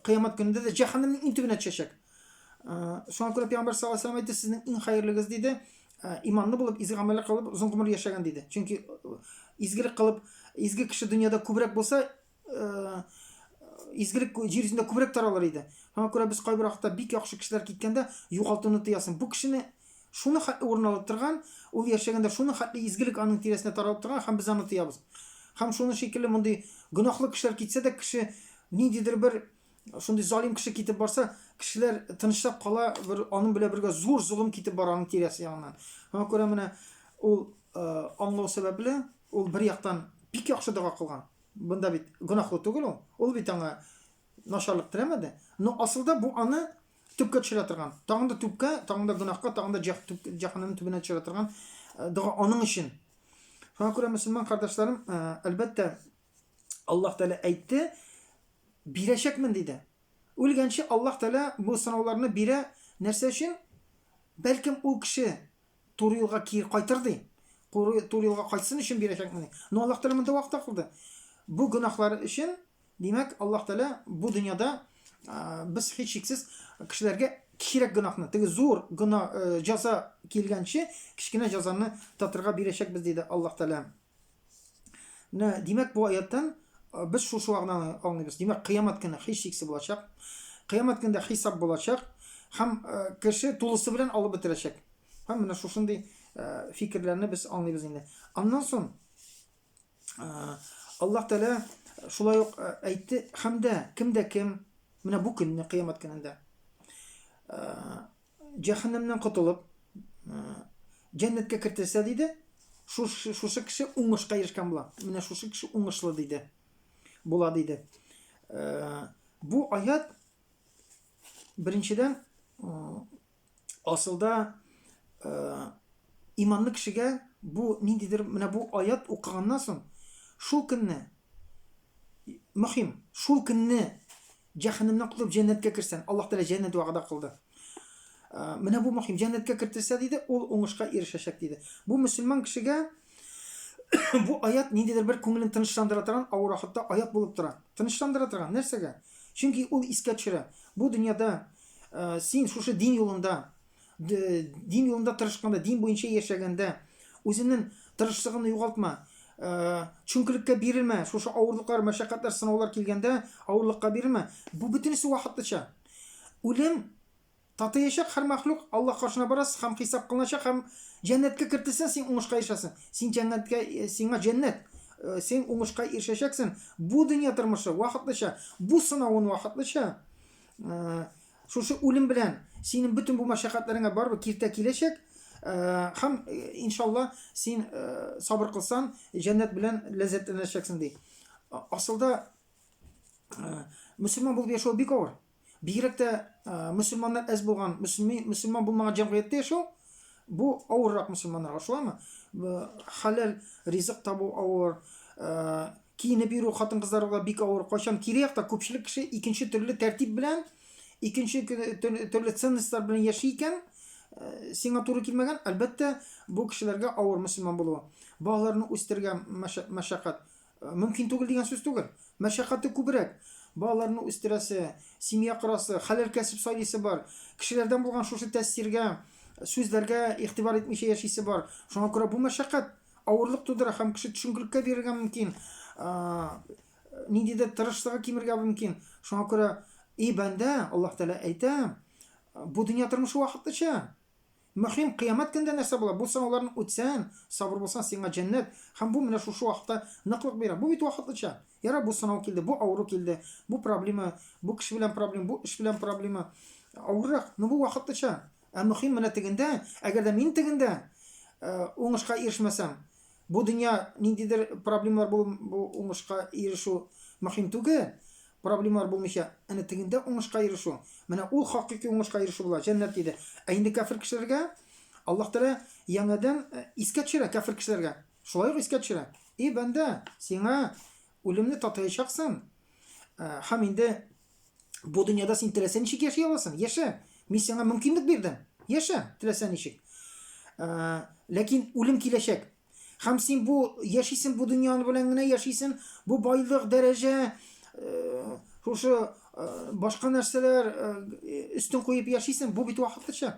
кыямәт көнендә дә җәһәннәмнең иң төбенә төшәчәк. Шуңа күрә Пәйгамбәр саллаллаһу алейһи вәсәлләм әйтте, сезнең иң хәерлегез диде, иманлы булып, изге гамәлләр кылып, озын гомер яшәгән диде. Чөнки Изгелек кылып, изге кеше дөньяда күбрәк булса, изгелек җир йөзендә күбрәк таралыр иде. Шуңа күрә без кайбер вакытта бик яхшы кешеләр киткәндә югалтуны тоясың. Бу кешене шуны хәтле урын алып торган, ул яшәгәндә шуны хәтле изгелек аның тирәсендә таралып торган һәм без аны тоябыз. Һәм шуны шикелле мондый гөнаһлы кешеләр китсә дә, кеше ниндидер бер шундый залим кеше китеп барса, кешеләр тынычлап кала, бер аның белән бергә зур золым китеп бара аның тирәсе ягыннан. Шуңа күрә менә ул аңлау сәбәпле, ул бер яктан бик яхшы дога кылган. Бында бит гөнаһлы түгел ул. Ул бит аңа начарлык теләмәде. Но асылда бу аны төпкә төшерә торган. Тагын да төпкә, тагын да гөнаһка, тагын да җәһәннәм төбенә төшерә торган дога аның өчен. Шуңа күрә мөселман кардәшләрем, әлбәттә, Аллаһ Тәгалә әйтте, бирәчәкмен диде. Үлгәнче Аллаһ Тәгалә бу сынауларны бирә нәрсә өчен? Бәлкем ул кеше туры юлга кире кайтыр ди. Туры юлга кайтсын өчен бирәчәкмен ди. Но Аллаһ Тәгалә монда вәгъдә кылды. Бу гөнаһлары өчен, димәк, Аллаһ Тәгалә бу дөньяда без һичшиксез кешеләргә кечерәк гөнаһны, теге зур гөнаһ җәза килгәнче, кечкенә җәзаны татырга бирәчәкбез диде Аллаһ Тәгалә. Менә, димәк, бу аяттан без шушы вагъданы аңлыйбыз. Димәк, кыямәт көне һичшиксез булачак. Кыямәт көндә хисап булачак һәм кеше тулысы белән алып бетерәчәк. Һәм менә шушындый фикерләрне без аңлыйбыз инде. Аннан соң Аллаһ Тәгалә шулай ук әйтте, һәм дә кем дә кем менә бу көнне, кыямәт көнендә җәһәннәмнән котылып, җәннәткә кертелсә, диде, шушы, шушы кеше уңышка ирешкән була. Менә шушы кеше уңышлы, диде. Була, диде. Бу аят беренчедән асылда иманлы кешегә бу ниндидер менә бу аят укыганнан соң шул көнне мөһим, шул көнне Җәһәннәмнән котылып җәннәткә керсәң, Аллаһ Тәгалә җәннәт вәгъдә кылды. Менә бу мөһим. Җәннәткә кертелсә диде, ул уңышка ирешәчәк диде. Бу мөселман кешегә бу аят ниндидер бер күңелен тынычландыра торган авыр вакытта аят булып тора. Тынычландыра торган. Нәрсәгә? Чөнки ул искә төшерә. Бу дөньяда син шушы дин юлында дин юлында тырышканда, дин буенча яшәгәндә, үзеңнең тырышлыгыңны югалтма, төшенкелеккә бирелмә, шушы авырлыклар, мәшәкатьләр, сынаулар килгәндә, авырлыкка бирелмә. Бу бөтенесе вакытлыча. Үлем татыячак һәр мәхлук Аллаһ каршына барасыз һәм хисап кылыначак һәм җәннәткә кертелсәң, син уңышка ирешәсең. Син җәннәткә, сиңа җәннәт, син уңышка ирешәчәксең. Бу дөнья тормышы вакытлыча, бу сынавын вакытлыча. Шушы үлем белән синең бөтен бу мәшәкатьләреңә барыбер киртә киләчәк. Һәм, иншалла, син сабыр кылсаң, җәннәт белән ләззәтләнәчәксең, ди. Асылда мөселман булып яшәү бик авыр. Бигрәк тә мөселманнар әз булган, мөселман булмаган җәмгыятьтә яшәү бу авыррак мөселманнарга, шулаймы? Хәләл ризык табу авыр, Киенеп йөрү хатын-кызларга бик авыр. Кайчан кире якта күпчелек кеше икенче төрле тәртип белән, икенче төрле ценностьлар белән яши икән, э, сиңа туры килмәгән, әлбәттә, бу кешеләргә авыр мөселман булуы. Балаларны үстерергә мәшәкать. Э, мөмкин түгел дигән сүз түгел. Мәшәкате күбрәк. Балаларны үстерәсе, семья корасы, хәләл кәсеп сайлыйсы бар. Кешеләрдән булган шушы тәэсиргә, сүзләргә игътибар итмичә яшисе бар. Шуңа күрә бу мәшәкать. Авырлык тудыра һәм кеше төшенкелеккә бирергә мөмкин, ниндидер тырышлыгы кимергә мөмкин. Шуңа күрә, и бәндә, Аллаһ Тәгалә әйтә, бу дөнья тормышы вакытлыча. Мөһим, кыямәт көндә нәрсә була? Бу сынауларны үтсәң, сабыр булсаң, сиңа җәннәт. Һәм бу менә шушы вакытта ныклык бирә. Бу бит вакытлыча. Ярар, бу сынау килде, бу авыру килде, бу проблема, бу кеше белән проблема, бу эш белән проблема. Авыррак, но бу вакытлыча. Ә мөһим менә тегендә, әгәр дә мин тегендә уңышка ирешмәсәм, бу дөнья ниндидер проблемалар булу, бу уңышка ирешү мөһим түгел. Проблемалар булмыйча, әнә тегендә уңышка ирешү. Менә ул хакыйкый уңышка ирешү була, җәннәт диде. Ә инде кәфер кешеләргә Аллаһ Тәгалә яңадан искә төшерә кәфер кешеләргә. Шулай ук искә төшерә. И бәндә, сиңа үлемне татыячаксың. Һәм инде Бу дөньяда син теләсә ничек яши аласың. Яшә. Мин сиңа мөмкинлек бирдем. Яшә, теләсә ничек. Ә, ләкин үлем киләчәк. Һәм син бу яшисең бу дөньяны белән генә яшисең, бу байлык, дәрәҗә, э, шушы э, башка нәрсәләр э, өстен куеп яшисең, бу бит вакытлыча.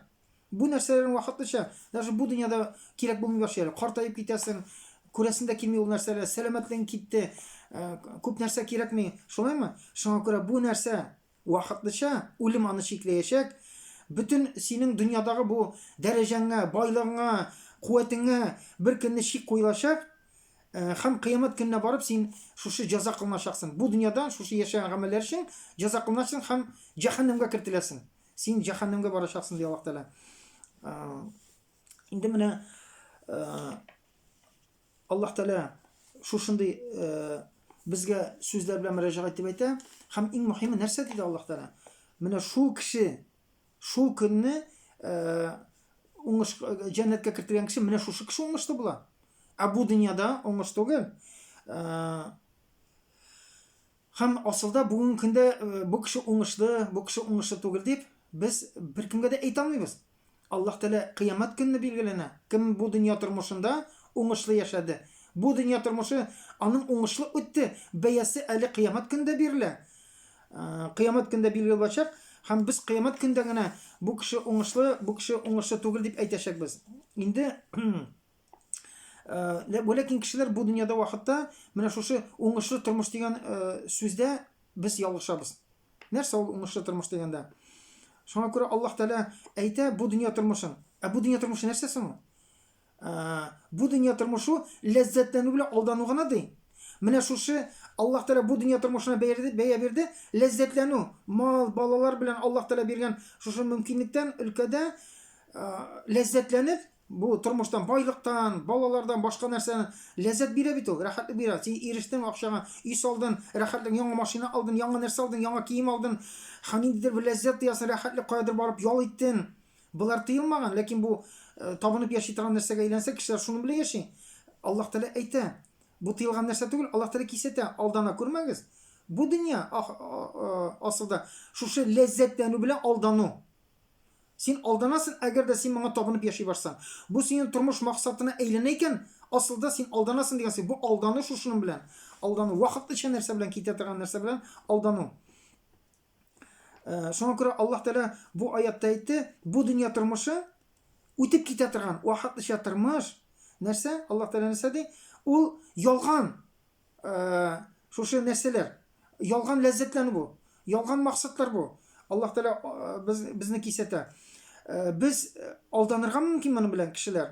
Бу нәрсәләрнең вакытлыча, даже бу дөньяда кирәк булмый башлый әле. Картаеп китәсең, Күрәсең дә килми ул нәрсәләр, сәламәтлегең китте, күп нәрсә кирәкми. Шулаймы? Шуңа күрә бу нәрсә вакытлыча, үлем аны чикләячәк. Бөтен синең дөньядагы бу дәрәҗәңә, байлыгыңа, куәтеңә бер көнне чик куелачак. Һәм кыямәт көненә барып син шушы җәза кылыначаксың. Бу дөньяда шушы яшәгән гамәлләр өчен җәза кылыначаксың һәм җәһәннәмгә кертеләсең. Син җәһәннәмгә барачаксың, ди Аллаһ Тәгалә. Инде менә Аллаһ Тәгалә шушындый безгә сүзләр белән мөрәҗәгать итеп әйтә. Һәм иң мөһиме нәрсә диде Аллаһ Тәгалә? Менә шул кеше шул көнне уңыш җәннәткә кертелгән кеше менә шушы кеше уңышлы була. Ә бу дөньяда уңыш түгел. Һәм асылда бүгенге көндә бу кеше уңышлы, бу кеше уңышлы түгел дип без беркемгә дә әйтә алмыйбыз. Аллаһ Тәгалә кыямәт көнне билгеләнә, кем бу дөнья тормышында уңышлы яшәде. Бу дөнья тормышы аның уңышлы үтте, бәясе әле кыямәт көнендә бирелә. Кыямәт көндә билгеле булачак һәм без кыямәт көндә генә бу кеше уңышлы, бу кеше уңышлы түгел дип әйтәчәкбез. Инде ләкин кешеләр бу дөньяда вакытта менә шушы уңышлы тормыш дигән сүздә без ялгышабыз. Нәрсә ул уңышлы тормыш дигәндә? Шуңа күрә Аллаһ Тәгалә әйтә бу дөнья тормышын. Ә бу дөнья тормышы нәрсә соң ул? Бу дөнья тормышы ләззәтләнү белән алдану гына ди. Менә шушы Аллаһ Тәгалә бу дөнья тормышына бәя, бәя бирде, ләззәтләнү, мал, балалар белән Аллаһ Тәгалә биргән шушы мөмкинлектән өлкәдә ләззәтләнеп, бу тормыштан, байлыктан, балалардан, башка нәрсәдән ләззәт бирә бит ул, рәхәтлек бирә. Син ирештең акчага, өй салдың, рәхәтлек, яңа машина алдың, яңа нәрсә алдың, яңа кием алдың. Һәм ниндидер бер ләззәт тоясың, рәхәтлек, каядыр барып ял иттең. Болар тыелмаган, ләкин бу табынып яши торган нәрсәгә әйләнсә, кешеләр шуның белән яши. Аллаһ Тәгалә әйтә, бу тыелган нәрсә түгел, Аллаһ Тәгалә кисәтә, алдана күрмәгез. Бу дөнья асылда шушы ләззәтләнү белән алдану. Син алданасың, әгәр дә син моңа табынып яши барсаң. Бу синең тормыш максатына әйләнә икән, асылда син алданасың дигән сүз. Бу алдану шушының белән. Алдану, вакытлыча нәрсә белән китә торган нәрсә белән алдану. Шуңа күрә Аллаһ Тәгалә бу аятта әйтте, бу дөнья тормышы үтеп китә торган вакытлыча тормыш. Нәрсә? Аллаһ Тәгалә нәрсә ди? Ул ялган шушы нәрсәләр. Ялган ләззәтләнү бу. Ялган максатлар бу. Аллаһ Тәгалә без, безне кисәтә. Без алданырга мөмкин моның белән кешеләр.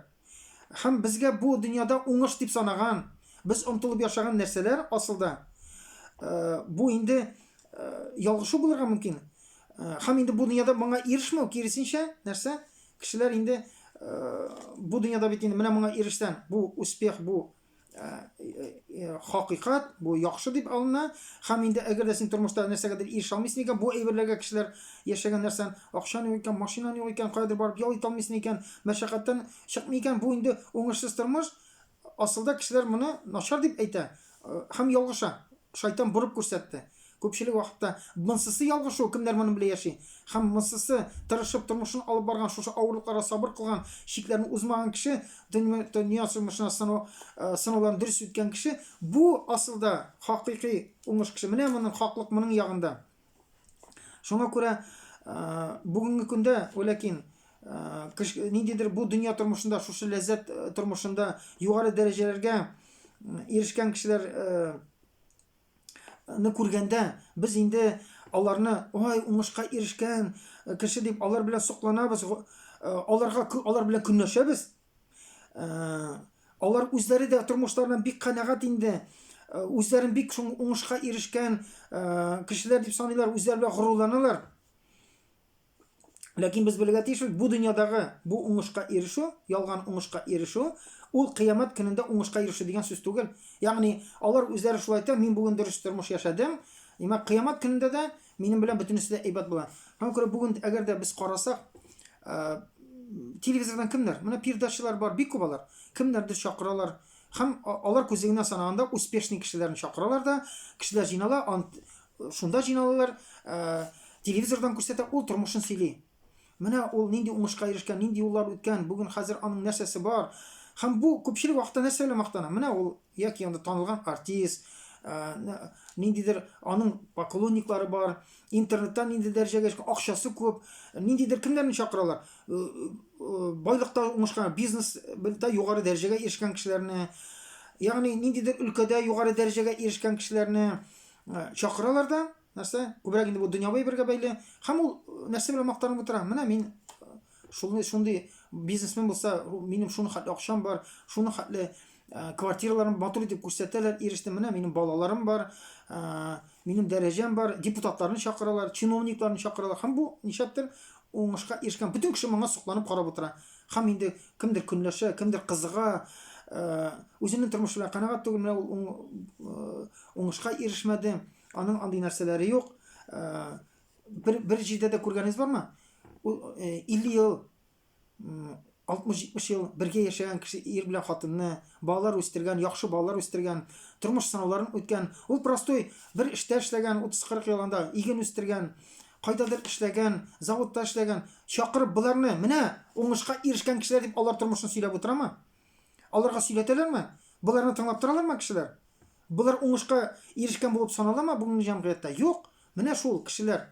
Һәм безгә бу дөньяда уңыш дип санаган, без омтылып яшәгән нәрсәләр асылда бу инде ялгышу булырга мөмкин. Һәм инде бу дөньяда моңа ирешмәү, киресенчә, нәрсә? Кешеләр инде бу дөньяда бит инде менә моңа ирешсәң, бу успех, бу хакыйкать, бу яхшы дип алына. Һәм инде әгәр дә син тормышта нәрсәгәдер ирешә алмыйсың икән, бу әйберләргә кешеләр яшәгән нәрсән, акчаң юк икән, машинаң юк икән, каядыр барып ял итә алмыйсың икән, мәшәкатьтән чыкмый икән, бу инде уңышсыз тормыш. Асылда кешеләр моны начар дип әйтә һәм ялгыша. Шайтан борып күрсәтте. Күпчелек вакытта монсысы ялгышу, кемнәр моның белән яши. Һәм монсысы тырышып тормышын алып барган, шушы авырлыкларга сабыр кылган, чикләрне узмаган кеше, дөнья тормышына сынау, сынауларын дөрес үткән кеше, бу асылда хакыйкый уңыш кеше. Менә моның хаклык моның ягында. Шуңа күрә бүгенге көндә, вәләкин, ниндидер бу дөнья тормышында, шушы ләззәт тормышында югары дәрәҗәләргә ирешкән кешеләр ны күргәндә, без инде аларны, ой, уңышка ирешкән кеше дип, алар белән сокланабыз, аларга алар белән көнләшәбез. Алар үзләре дә тормышларыннан бик канәгать инде. Үзләрен бик шул уңышка ирешкән кешеләр дип саныйлар, үзләре белән горурланалар. Ләкин без белергә тиешбез, бу дөньядагы бу уңышка ирешү, ялган уңышка ирешү, ул кыямәт көнендә уңышка ирешү дигән сүз түгел. Ягъни, алар үзләре шулай әйтә, мин бүген дөрес тормыш яшәдем, димәк, кыямәт көнендә дә минем белән бөтенесе дә әйбәт була. Һәм күрә бүген әгәр дә без карасак, телевизордан кемнәр? Менә передачалар бар, бик күп алар. Кемнәрдер чакыралар. Һәм алар күзлегеннән санаганда успешный кешеләрне чакыралар да, кешеләр җыйнала, Шунда җыйналалар, телевизордан күрсәтә, ул тормышын сөйли. Менә ул нинди уңышка ирешкән, нинди юллар үткән, бүген хәзер аның нәрсәсе бар. Һәм бу күпчелек вакытта нәрсә белән мактана? Менә ул яки анда танылган артист, ниндидер аның поклонниклары бар, интернетта нинди дәрәҗәгә ирешкән, акчасы күп, ниндидер кемнәрне чакыралар? Байлыкта уңышка, бизнеста югары дәрәҗәгә ирешкән кешеләрне. Ягъни ниндидер өлкәдә югары дәрәҗәгә ирешкән кешеләрне чакыралар да, нәрсә? Күбрәк инде бу дөньяви бергә бәйле. Һәм ул нәрсә белән мактанып утыра? Менә мин шуны шундый бизнесмен булса, минем шуны хәтле акчам бар, шуны хәтле квартираларым матур итеп күрсәтәләр, ирештем. Менә минем балаларым бар, минем дәрәҗәм бар, депутатларны чакыралар, чиновникларны чакыралар. Һәм бу нишләптер уңышка ирешкән. Бөтен кеше моңа сокланып карап утыра. Һәм инде кемдер көнләшә, кемдер кызыга, үзенең тормышы белән канәгать түгел, менә ул уңышка ирешмәде, аның андый нәрсәләре юк. Бер, бер җирдә дә күргәнегез бармы? Ул 50 ел, 60-70 ел бергә яшәгән кеше ир белән хатынны, балалар үстергән, яхшы балалар үстергән, тормыш сынауларын үткән. Ул простой бер эштә эшләгән, 30-40 ел анда иген үстергән, кайдадыр эшләгән, заводта эшләгән. Чакырып боларны, менә уңышка ирешкән кешеләр дип алар тормышын сөйләп утырамы? Аларга сөйләтәләрме? Боларны тыңлап торалармы кешеләр? Болар уңышка ирешкән булып саналамы бүгенге җәмгыятьтә? Юк. Менә шул кешеләр.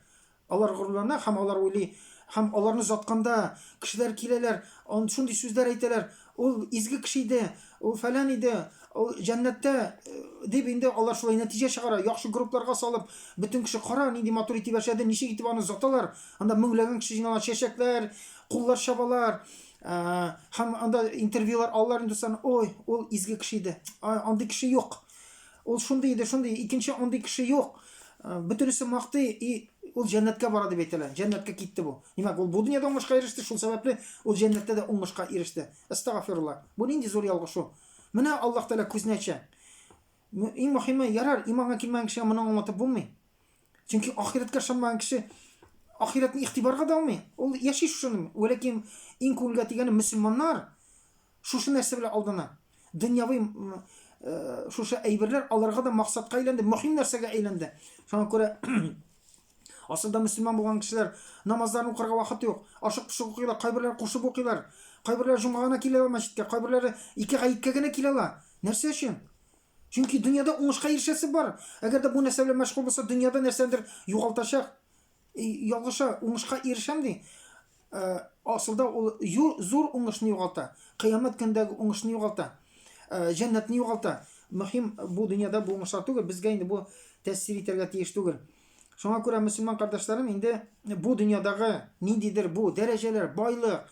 Алар горурлана һәм алар уйлый, һәм аларны затканда кешеләр киләләр, он шундый сүзләр әйтәләр, ул изге кеше иде, ул фәлән иде, ул җәннәттә э, дип инде алар шулай нәтиҗә чыгара, яхшы группларга салып, бөтен кеше кара, нинди матур итеп яшәде, ничек итеп аны заталар. Анда меңләгән кеше җыйнала, чәчәкләр, куллар чабалар. Э, һәм анда интервьюлар алалар инде сан, ой, ул изге кеше иде. Андый кеше юк. Ул шундый иде, шундый, икенче андый кеше юк. Э, бөтенесе мактый, и ул җәннәткә бара дип әйтәләр. Җәннәткә китте бу. Димәк, ул бу дөньяда уңышка иреште, шул сәбәпле ул җәннәттә дә уңышка иреште. Әстәгафирулла. Бу нинди зур ялгышу. Менә Аллаһ Тәгалә күзне ача. Иң мөһиме, ярар, иманга килмәгән кешегә моны аңлатып булмый. Чөнки ахирәткә ышанмаган кеше ахирәтне игътибарга да алмый. Ул яши шушыны. Вәләкин иң күңелгә тигәне мөселманнар Шушы нәрсә белән алдана. Дөньяви э, шушы әйберләр аларга да максатка әйләнде, мөһим нәрсәгә әйләнде. Шуңа күрә асылда мөселман булган кешеләр намазларын укырга вакыт юк. Ашык-пошык укыйлар, кайберләре кушып укыйлар. Кайберләре җомга гына килә ала мәчеткә, кайберләре ике гаеткә генә килә ала. Нәрсә өчен? Чөнки дөньяда уңышка ирешәсе бар. Әгәр дә бу нәрсә белән мәшгуль булса, дөньяда нәрсәдер югалтачак. Ялгыша, уңышка ирешәм ди. Э, асылда ул зур уңышны югалта. Кыямәт көндәге уңышны югалта. Э, җәннәтне югалта. Мөһим бу дөньяда бу уңышлар түгел, безгә инде бу тәэсир итәргә тиеш түгел. Шуңа күрә мөселман кардәшләрем инде бу дөньядагы ниндидер бу дәрәҗәләр, байлык,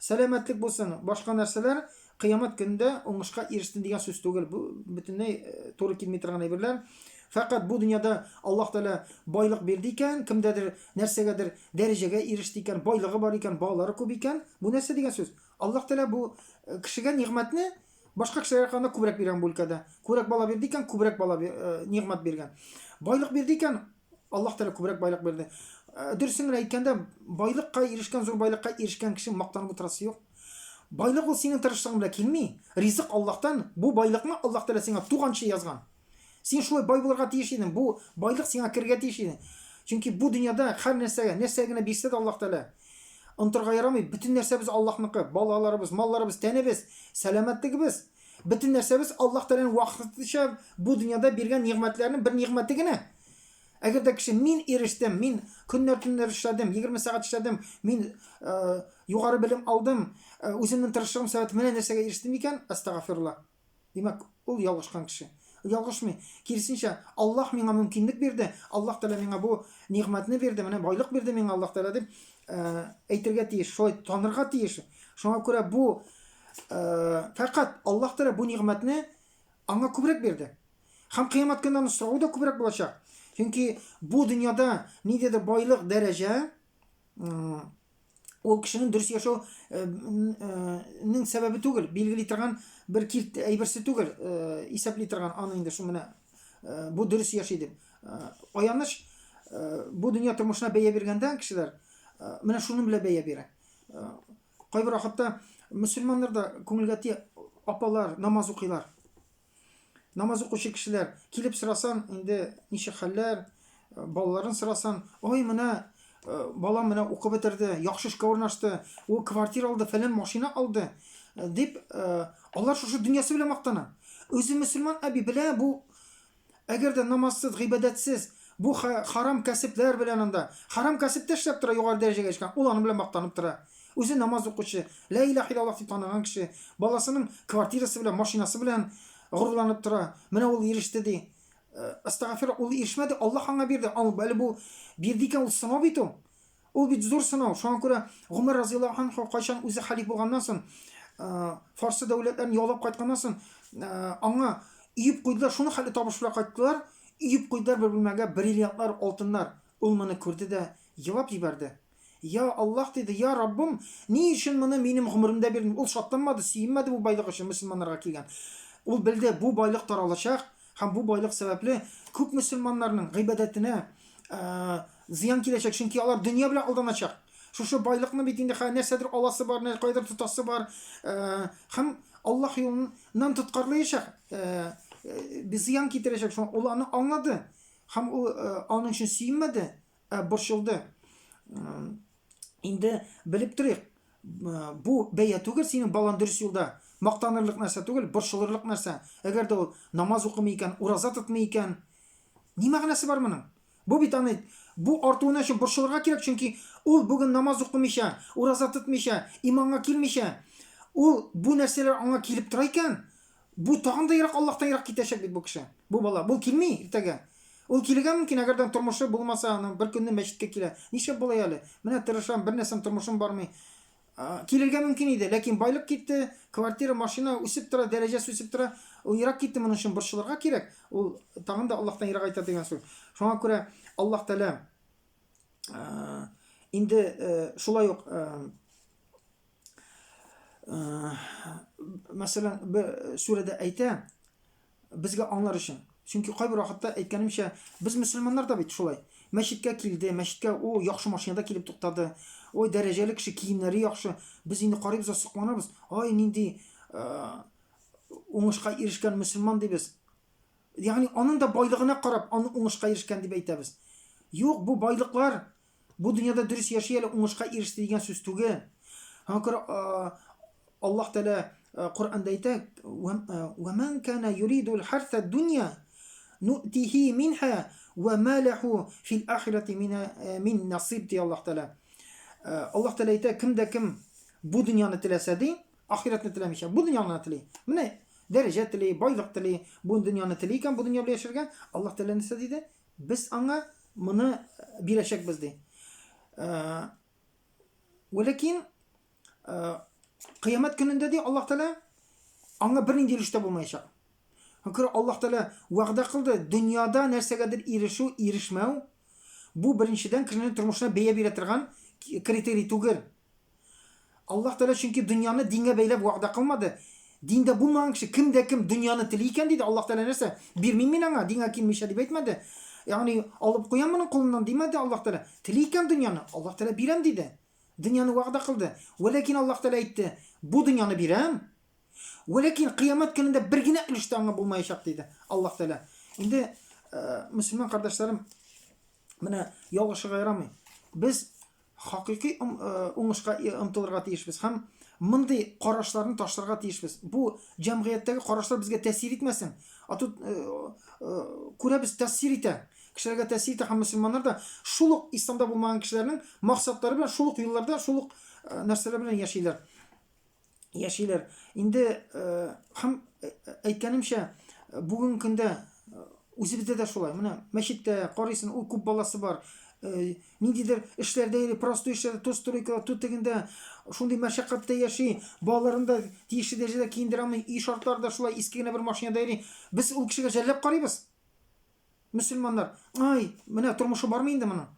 сәламәтлек булсын, башка нәрсәләр Кыямәт көнендә уңышка ирештем дигән сүз түгел. Бу бөтенләй э, туры килми торган әйберләр. Фәкать бу дөньяда Аллаһ Тәгалә байлык бирде икән, кемдәдер нәрсәгәдер дәрәҗәгә иреште икән, байлыгы бар икән, балалары күп икән, бу нәрсә дигән сүз? Аллаһ Тәгалә бу э, кешегә нигъмәтне башка кешеләргә караганда күбрәк биргән бу өлкәдә. Күбрәк бала бирде икән, күбрәк бала э, нигъмәт биргән. Байлык бирде икән, Аллаһ Тәгалә күбрәк байлык бирде. Э, дөресен генә әйткәндә, байлыкка ирешкән, зур байлыкка ирешкән кеше мактанып утырасы юк. Байлык ул синең тырышлыгың белән килми. Ризык Аллаһтан. Бу байлыкны Аллаһ Тәгалә сиңа туганчы язган. Син шулай бай булырга тиеш идең. Бу байлык сиңа керергә тиеш иде. Чөнки бу дөньяда һәр нәрсәгә, нәрсә генә бирсә дә Аллаһ Тәгалә онтырга ярамый. Бөтен нәрсәбез Аллаһныкы. Балаларыбыз, малларыбыз, тәнебез, сәламәтлегебез. Бөтен нәрсәбез Аллаһ Тәгаләнең вакытынча бу дөньяда биргән нигъмәтләренең бер нигъмәте генә. Әгәр дә кеше мин ирештем, мин көннәр төннәр эшләдем, 20 сәгать эшләдем, мин э, югары белем алдым, э, үземнең тырышлыгым сәбәпле менә нәрсәгә ирештем икән, әстәгафирулла. Димәк, ул ялгышкан кеше. Ялгышмый. Киресенчә, Аллаһ миңа мөмкинлек бирде, Аллаһ Тәгалә миңа бу нигъмәтне бирде, менә байлык бирде миңа Аллаһ Тәгалә дип э, әйтергә тиеш, шулай танырга тиеш. Шуңа күрә бу Фәкать Аллаһ Тәгалә бу нигъмәтне аңа күбрәк бирде. Һәм кыямәт көнендә аның соравы да күбрәк булачак. Чөнки бу дөньяда ниндидер байлык, дәрәҗә ул кешенең дөрес яшәү нең сәбәбе түгел, билгели торган бер кирт әйберсе түгел, исәпли торган аны инде шул менә бу дөрес яши дип. Аяныч бу дөнья тормышына бәя биргәндә кешеләр менә шуның белән бәя бирә. Кайбер вакытта мөселманнар да күңелгә тия, апалар намаз укыйлар. Намаз укучы кешеләр килеп сорасан, инде ничек хәлләр, балаларын сорасан, ой, менә э, балам менә укып бетерде, яхшы эшкә урнашты, ул квартира алды, фәлән машина алды, э, дип, э, алар шушы дөньясы белән мактана. Үзе мөселман әби белә, бу Әгәр дә намазсыз, гыйбадәтсез, бу харам кәсепләр белән анда, харам кәсептә эшләп тора, югары дәрәҗәгә ирешкән, ул аның белән мактанып тора. Үзе намаз укучы, лә илаһ иллаллаһ дип таныган кеше, баласының квартирасы белән, машинасы белән горурланып тора. Менә ул иреште ди. Астагфир, ул ирешмәде, Аллаһ аңа бирде. Ал, әле бу бирде икән, ул сынау бит ул. Ул бит зур сынау. Шуңа күрә Гомәр разыяллаһу анһу кайчан үзе халиф булганнан соң, Фарсы дәүләтләрен яулап кайтканнан соң, аңа өеп куйдылар, шуны хәтле табыш белән кайттылар, өеп куйдылар бер бүлмәгә бриллиантлар, алтыннар. Ул моны күрде дә елап җибәрде. Я Аллаһ, диде, я Раббым, ни өчен моны минем гомеремдә бирдең? Ул шатланмады, сөенмәде бу байлык өчен мөселманнарга килгән. Ул белде, бу байлык таралачак һәм бу байлык сәбәпле күп мөселманнарның гыйбадәтенә зыян киләчәк, чөнки алар дөнья белән алданачак. Шушы байлыкны бит инде хәзер нәрсәдер аласы бар, кайдыр тотасы бар, һәм Аллаһ юлыннан тоткарлаячак, зыян китерәчәк. Шуңа ул аны аңлады һәм ул аның өчен сөенмәде, ә борчылды. Инде белеп торыйк, бу бәя түгел синең балаң дөрес юлда. Мактанырлык нәрсә түгел, борчылырлык нәрсә. Әгәр дә ул намаз укымый икән, ураза тотмый икән, ни мәгънәсе бар моның? Бу бит аны бу артуына өчен борчылырга кирәк, чөнки ул бүген намаз укымыйча, ураза тотмыйча, иманга килмичә, ул бу нәрсәләр аңа килеп тора икән, бу тагын да ерак Аллаһтан ерак китәчәк бит бу кеше. Бу бала, бу килми иртәгә. Ул килергә мөмкин, әгәр дә тормышы булмаса, аның бер көнне мәчеткә килә. Нишләп болай әле? Менә тырышам, бер нәрсәм тормышым бармый. Килергә мөмкин иде, ләкин байлык китте, квартира, машина үсеп тора, дәрәҗәсе үсеп тора. Ул ерак китте, моның өчен борчылырга кирәк. Ул тагын да Аллаһтан ерагайта дигән сүз. Шуңа күрә Аллаһ Тәгалә инде шулай ук мәсәлән, бер сүрәдә әйтә, Безгә аңлар өчен. Чөнки кайбер вакытта, әйткәнемчә, без мөселманнар да бит шулай. Мәчеткә килде, мәчеткә о, яхшы машинада килеп туктады. Ой, дәрәҗәле кеше, киемнәре яхшы. Без инде карыйбыз да сокланабыз. Ай, нинди уңышка ирешкән мөселман дибез. Ягъни аның да байлыгына карап, аны уңышка ирешкән дип әйтәбез. Юк, бу байлыклар Бу дөньяда дөрес яши әле уңышка иреште дигән сүз түгел. Аңа күрә Аллаһ Тәгалә Коръәндә әйтә: "Ва ман кана юриду аль-харса дунья ну'тихи минха ва ма лаху фил ахирати мин насиб" ди Аллаһ Тәгалә. Аллаһ Тәгалә әйтә, кем дә кем бу дөньяны теләсә ди, ахирәтне теләмичә, бу дөньяны тели. Менә дәрәҗә тели, байлык тели, бу дөньяны тели икән, бу дөнья белән яшәргә, Аллаһ Тәгалә нәрсә диде? Без аңа моны бирәчәкбез, ди. Вәләкин кыямәт көнендә ди Аллаһ Тәгалә аңа бернинди өлеш тә булмаячак. Күрә Аллаһ Тәгалә вәгъдә кылды, дөньяда нәрсәгәдер ирешү, ирешмәү бу беренчедән кешенең тормышына бәя бирә торган критерий түгел. Аллаһ Тәгалә чөнки дөньяны дингә бәйләп вәгъдә кылмады. Диндә булмаган кеше кем дә кем дөньяны тели икән диде. Аллаһ Тәгалә нәрсә? Бирмим мин аңа, дингә килмичә дип әйтмәде. Ягъни алып куям моның кулыннан димәде Аллаһ Тәгалә. Тели икән дөньяны, Аллаһ Тәгалә бирәм диде. Дөньяны вәгъдә кылды. Вәләкин Аллаһ Тәгалә әйтте, бу дөньяны бирәм. Вәләкин кыямәт көнендә бер генә өлеш тә аңа булмаячак диде Аллаһ Тәгалә. Инде мөселман кардәшләрем, менә ялгышырга ярамый. Без хакыйкый уңышка омтылырга тиешбез һәм мондый карашларны ташларга тиешбез. Бу җәмгыятьтәге карашлар безгә тәэсир итмәсен. А тут күрәбез, тәэсир итә. Кешеләргә тәэсир итә һәм мөселманнар да шул ук исламда булмаган кешеләрнең максатлары белән шул ук юлларда, шул ук нәрсәләр белән яшиләр. Яшиләр. Инде һәм әйткәнемчә, бүгенге көндә үзебездә дә шулай. Менә мәчеттә карыйсың, ул күп баласы бар. Ниндидер эшләрдә йөри, простой эшләрдә, то стройкада, то тегендә, шундый мәшәкатьтә яши, балаларын да тиешле дәрәҗәдә киендерә алмый, өй шартлары да шулай, иске генә бер машинада йөри. Без ул кешегә жәлләп карыйбыз. Мөселманнар, ай, менә тормышы бармы инде моның?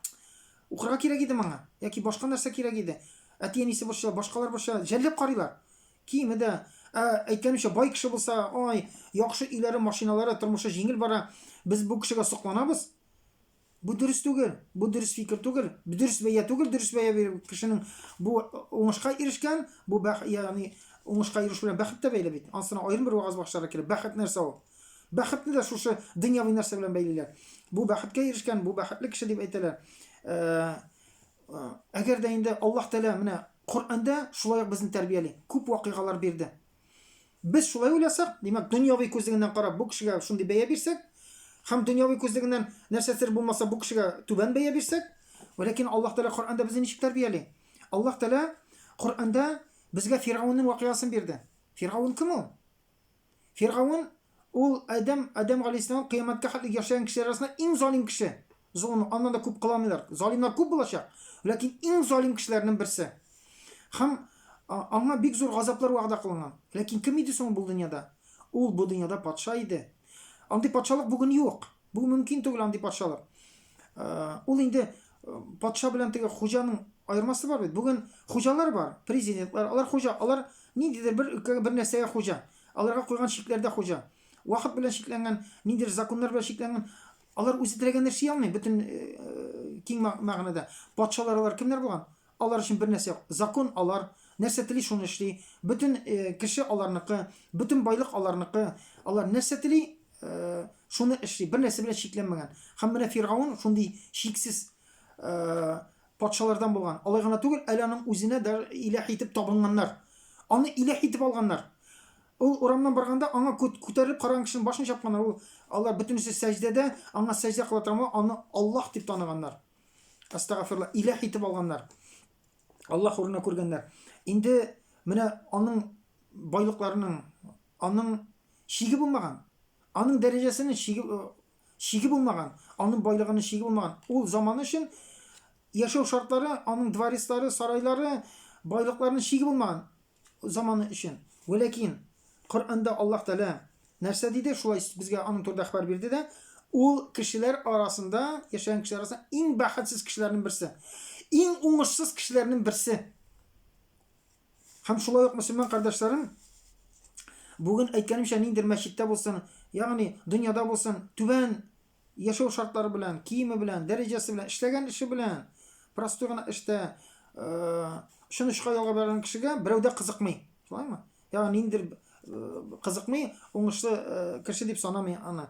Укырга кирәк иде моңа, яки башка нәрсә кирәк иде. Әти-әнисе борчыла, башкалар борчыла, жәлләп карыйлар. Киеме дә, ә, әйткәнемчә, бай кеше булса, ай, яхшы өйләре, машиналары, тормышы җиңел бара. Без бу кешегә сокланабыз. Бу дөрес түгел, бу дөрес фикер түгел, дөрес бәя түгел, дөрес бәя бирү кешенең бу уңышка ирешкән, бу бәх, ягъни уңышка ирешү белән бәхет тә бәйле бит. Ансына аерым бер вагаз багышларга кирәк. Бәхет нәрсә ул? Бәхетне дә шушы дөньяви нәрсә белән бәйлиләр. Бу бәхеткә ирешкән, бу бәхетле кеше дип әйтәләр. Э, э, әгәр дә инде Аллаһ Тәгалә менә Коръәндә шулай ук безне тәрбияли, күп вакыйгалар бирде. Без шулай уйласак, димәк, дөньяви күзлегеннән карап, бу кешегә шундый бәя бирсәк, һәм дөньяви күзлегеннән нәрсәсер булмаса, бу кешегә түбән бәя бирсәк, ләкин Аллаһ Тәгалә Коръәндә безне ничек тәрбияли? Аллаһ Тәгалә Коръәндә безгә Фиргавеннең вакыйгасын бирде. Фиргавен кем ул? Фиргавен Ул Адәм, Адәм галәйһиссәлам кыямәткә хәтле яшәгән кешеләр арасында иң залим кеше. Золым, аннан да күп кыла алмыйлар. Залимнар күп булачак, ләкин иң залим кешеләрнең берсе. Һәм аңа бик зур газаплар вәгъдә кылынган. Ләкин кем иде соң бу дөньяда? Ул бу дөньяда патша иде. Андый патшалык бүген юк. Бу мөмкин түгел андый патшалык. Ул инде патша белән теге хуҗаның аермасы бар бит. Бүген хуҗалар бар, президентлар, алар хуҗа, алар ниндидер бер өлкәгә бер нәрсәгә хуҗа. Аларга куйган чикләрдә хуҗа. Вакыт белән чикләнгән, ниндидер законнар белән чикләнгән. Алар үзе теләгән эшли алмый, бөтен киң мәгънәдә. Патшалар алар кемнәр булган? Алар өчен бер нәрсә юк. Закон алар нәрсә тели, шуны эшли. Бөтен кеше аларныкы, бөтен байлык аларныкы. Алар нәрсә тели, шуны эшли. Бер нәрсә белән чикләнмәгән. Һәм менә Фиргаун шундый чиксез патшалардан булган. Алай гына түгел, әле аның үзенә дә иләһ итеп табынганнар. Аны иләһ итеп алганнар. Ул урамнан барганда аңа күтәрелеп караган кешенең башын чапканнар. Ул алар бөтенесе сәҗдәдә, аңа сәҗдә кыла торган, аны Аллаһ дип таныганнар. Астагфирулла, иләһ итеп алганнар. Аллаһ урынына күргәннәр. Инде менә аның байлыкларының, аның чиге булмаган. Аның дәрәҗәсенең чиге чиге булмаган, аның байлыгының чиге булмаган. Ул заман өчен яшәү шартлары, аның дворецлары, сарайлары, байлыкларының чиге булмаган заманы өчен. Вәләкин Коръәндә Аллаһ Тәгалә нәрсә диде? Шулай безгә аның турында хәбәр бирде дә, ул кешеләр арасында, яшәгән кешеләр арасында иң бәхетсез кешеләрнең берсе. Иң уңышсыз кешеләрнең берсе. Һәм шулай ук мөселман кардәшләрем, бүген әйткәнемчә, ниндидер мәчеттә булсын, ягъни дөньяда булсын, түбән яшәү шартлары белән, киеме белән, дәрәҗәсе белән, эшләгән эше белән, простой гына эштә очын очка ялгап барган кешегә берәү дә кызыкмый. Шулаймы? Ягъни ниндидер кызыкмый, уңышлы кеше дип санамый аны.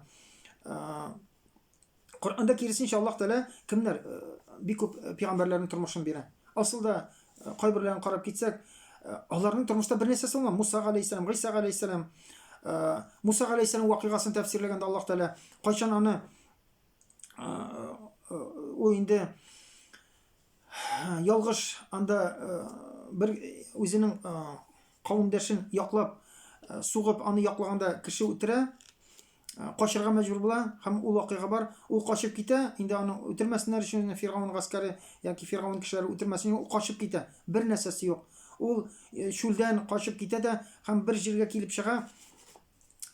Коръәндә киресенчә Аллаһ Тәгалә кемнәр бик күп пәйгамбәрләрнең тормышын бирә. Асылда кайберләрен карап китсәк, аларның тормышта бер нәрсәсе булмаган. Муса галәйһиссәлам, Гыйса галәйһиссәлам, Муса галәйһиссәлам вакыйгасын тәфсирләгәндә Аллаһ Тәгалә кайчан аны ул инде ялгыш анда бер үзенең кавемдәшен яклап сугып аны яклаганда кеше үтерә качырга мәҗбүр була һәм ул вакыйга бар ул качып китә инде аны үтермәсеннәр өчен фиргаун гаскәре яки фиргаун кешеләре үтермәсен ул качып китә бер нәрсәсе юк ул чүлдән качып китә дә һәм бер җиргә килеп чыга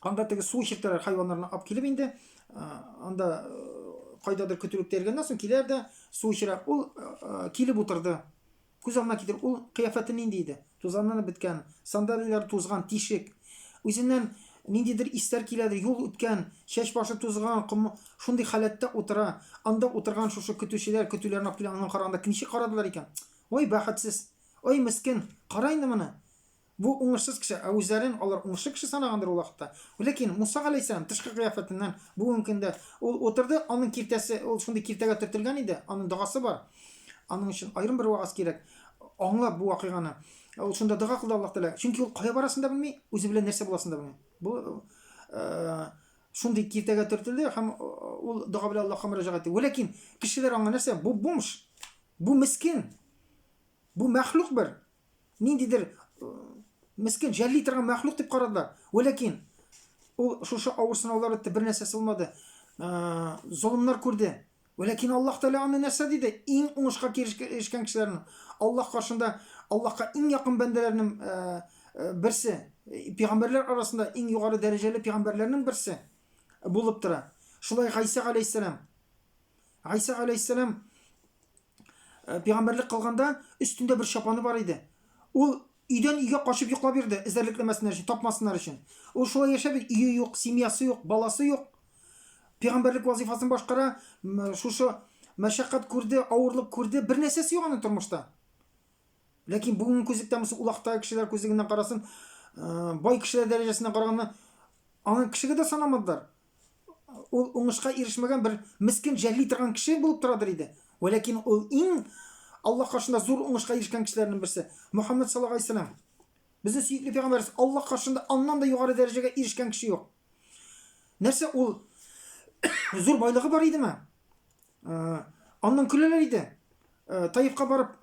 Анда теге су эчертәләр хайваннарны алып килеп инде. Анда кайдадыр көтүлектә йөргәннән соң киләр дә су эчерә. Ул килеп утырды. Күз алдына китер, ул кыяфәте нинди иде? Тузанланып беткән, сандалиләре тузган, тишек. Үзеннән ниндидер исләр киләдер, юл үткән, чәч башы тузган, ком, шундый халәттә утыра. Анда утырган шушы көтүчеләр, көтүләрен алып килә, аннан караганда ничек карадылар икән? Ой, бәхетсез! Ой, мескен! Кара инде моны! Бу уңышсыз кеше, ә үзләрен алар уңышлы кеше санагандыр ул вакытта. Ләкин Муса галәйһиссәлам тышкы кыяфәтеннән бүгенге көндә ул утырды, аның киртәсе, ул шундый киртәгә төртелгән иде, аның догасы бар. Аның өчен аерым бер вәгазь кирәк. Аңлап бу вакыйганы. Ул шунда дога кылды Аллаһ Тәгалә. Чөнки ул кая барасын да белми, үзе белән нәрсә буласын да белми. Бу шундый киртәгә төртелде һәм ул дога белән Аллаһка мөрәҗәгать итте. Ләкин кешеләр аңа нәрсә? Бу бомж, бу мескен, бу мәхлук бер. Ниндидер мескен, жәлли торган мәхлук дип карадылар. Вәләкин ул шушы авыр сынаулар үтте, бер нәрсәсе булмады. Золымнар күрде. Вәләкин Аллаһ Тәгалә аны нәрсә диде? Иң уңышка ирешкән кешеләрнең, Аллаһ каршында Аллаһка иң якын бәндәләрнең берсе, пәйгамбәрләр арасында иң югары дәрәҗәле пәйгамбәрләрнең берсе булып тора. Шулай Гайсә галәйһиссәлам. Гайсә галәйһиссәлам пәйгамбәрлек кылганда өстендә бер чапаны бар иде. Ул өйдән өйгә качып йоклап йөрде, эзәрлекләмәсеннәр өчен, тапмасыннар өчен. Ул шулай яшәп, өе юк, семьясы юк, баласы юк. Пәйгамбәрлек вазифасын башкара, шушы мәшәкать күрде, авырлык күрде, бер нәрсәсе юк аның тормышта. Ләкин бүгенге күзлектән булсын, ул вакыттагы кешеләр күзлегеннән карасын, бай кешеләр дәрәҗәсеннән караганда, аны кешегә дә санамадылар. Ул уңышка ирешмәгән бер мескен жәлли торган кеше булып торадыр иде. Вәләкин ул иң Аллаһ каршында зур уңышка ирешкән кешеләрнең берсе. Мөхәммәд саллаллаһу алейһи вәсәлләм. Безнең сөекле пәйгамбәребез Аллаһ каршында аннан да югары дәрәҗәгә ирешкән кеше юк. Нәрсә ул зур байлыгы бар идеме? Аннан көләләр иде. Таифка барып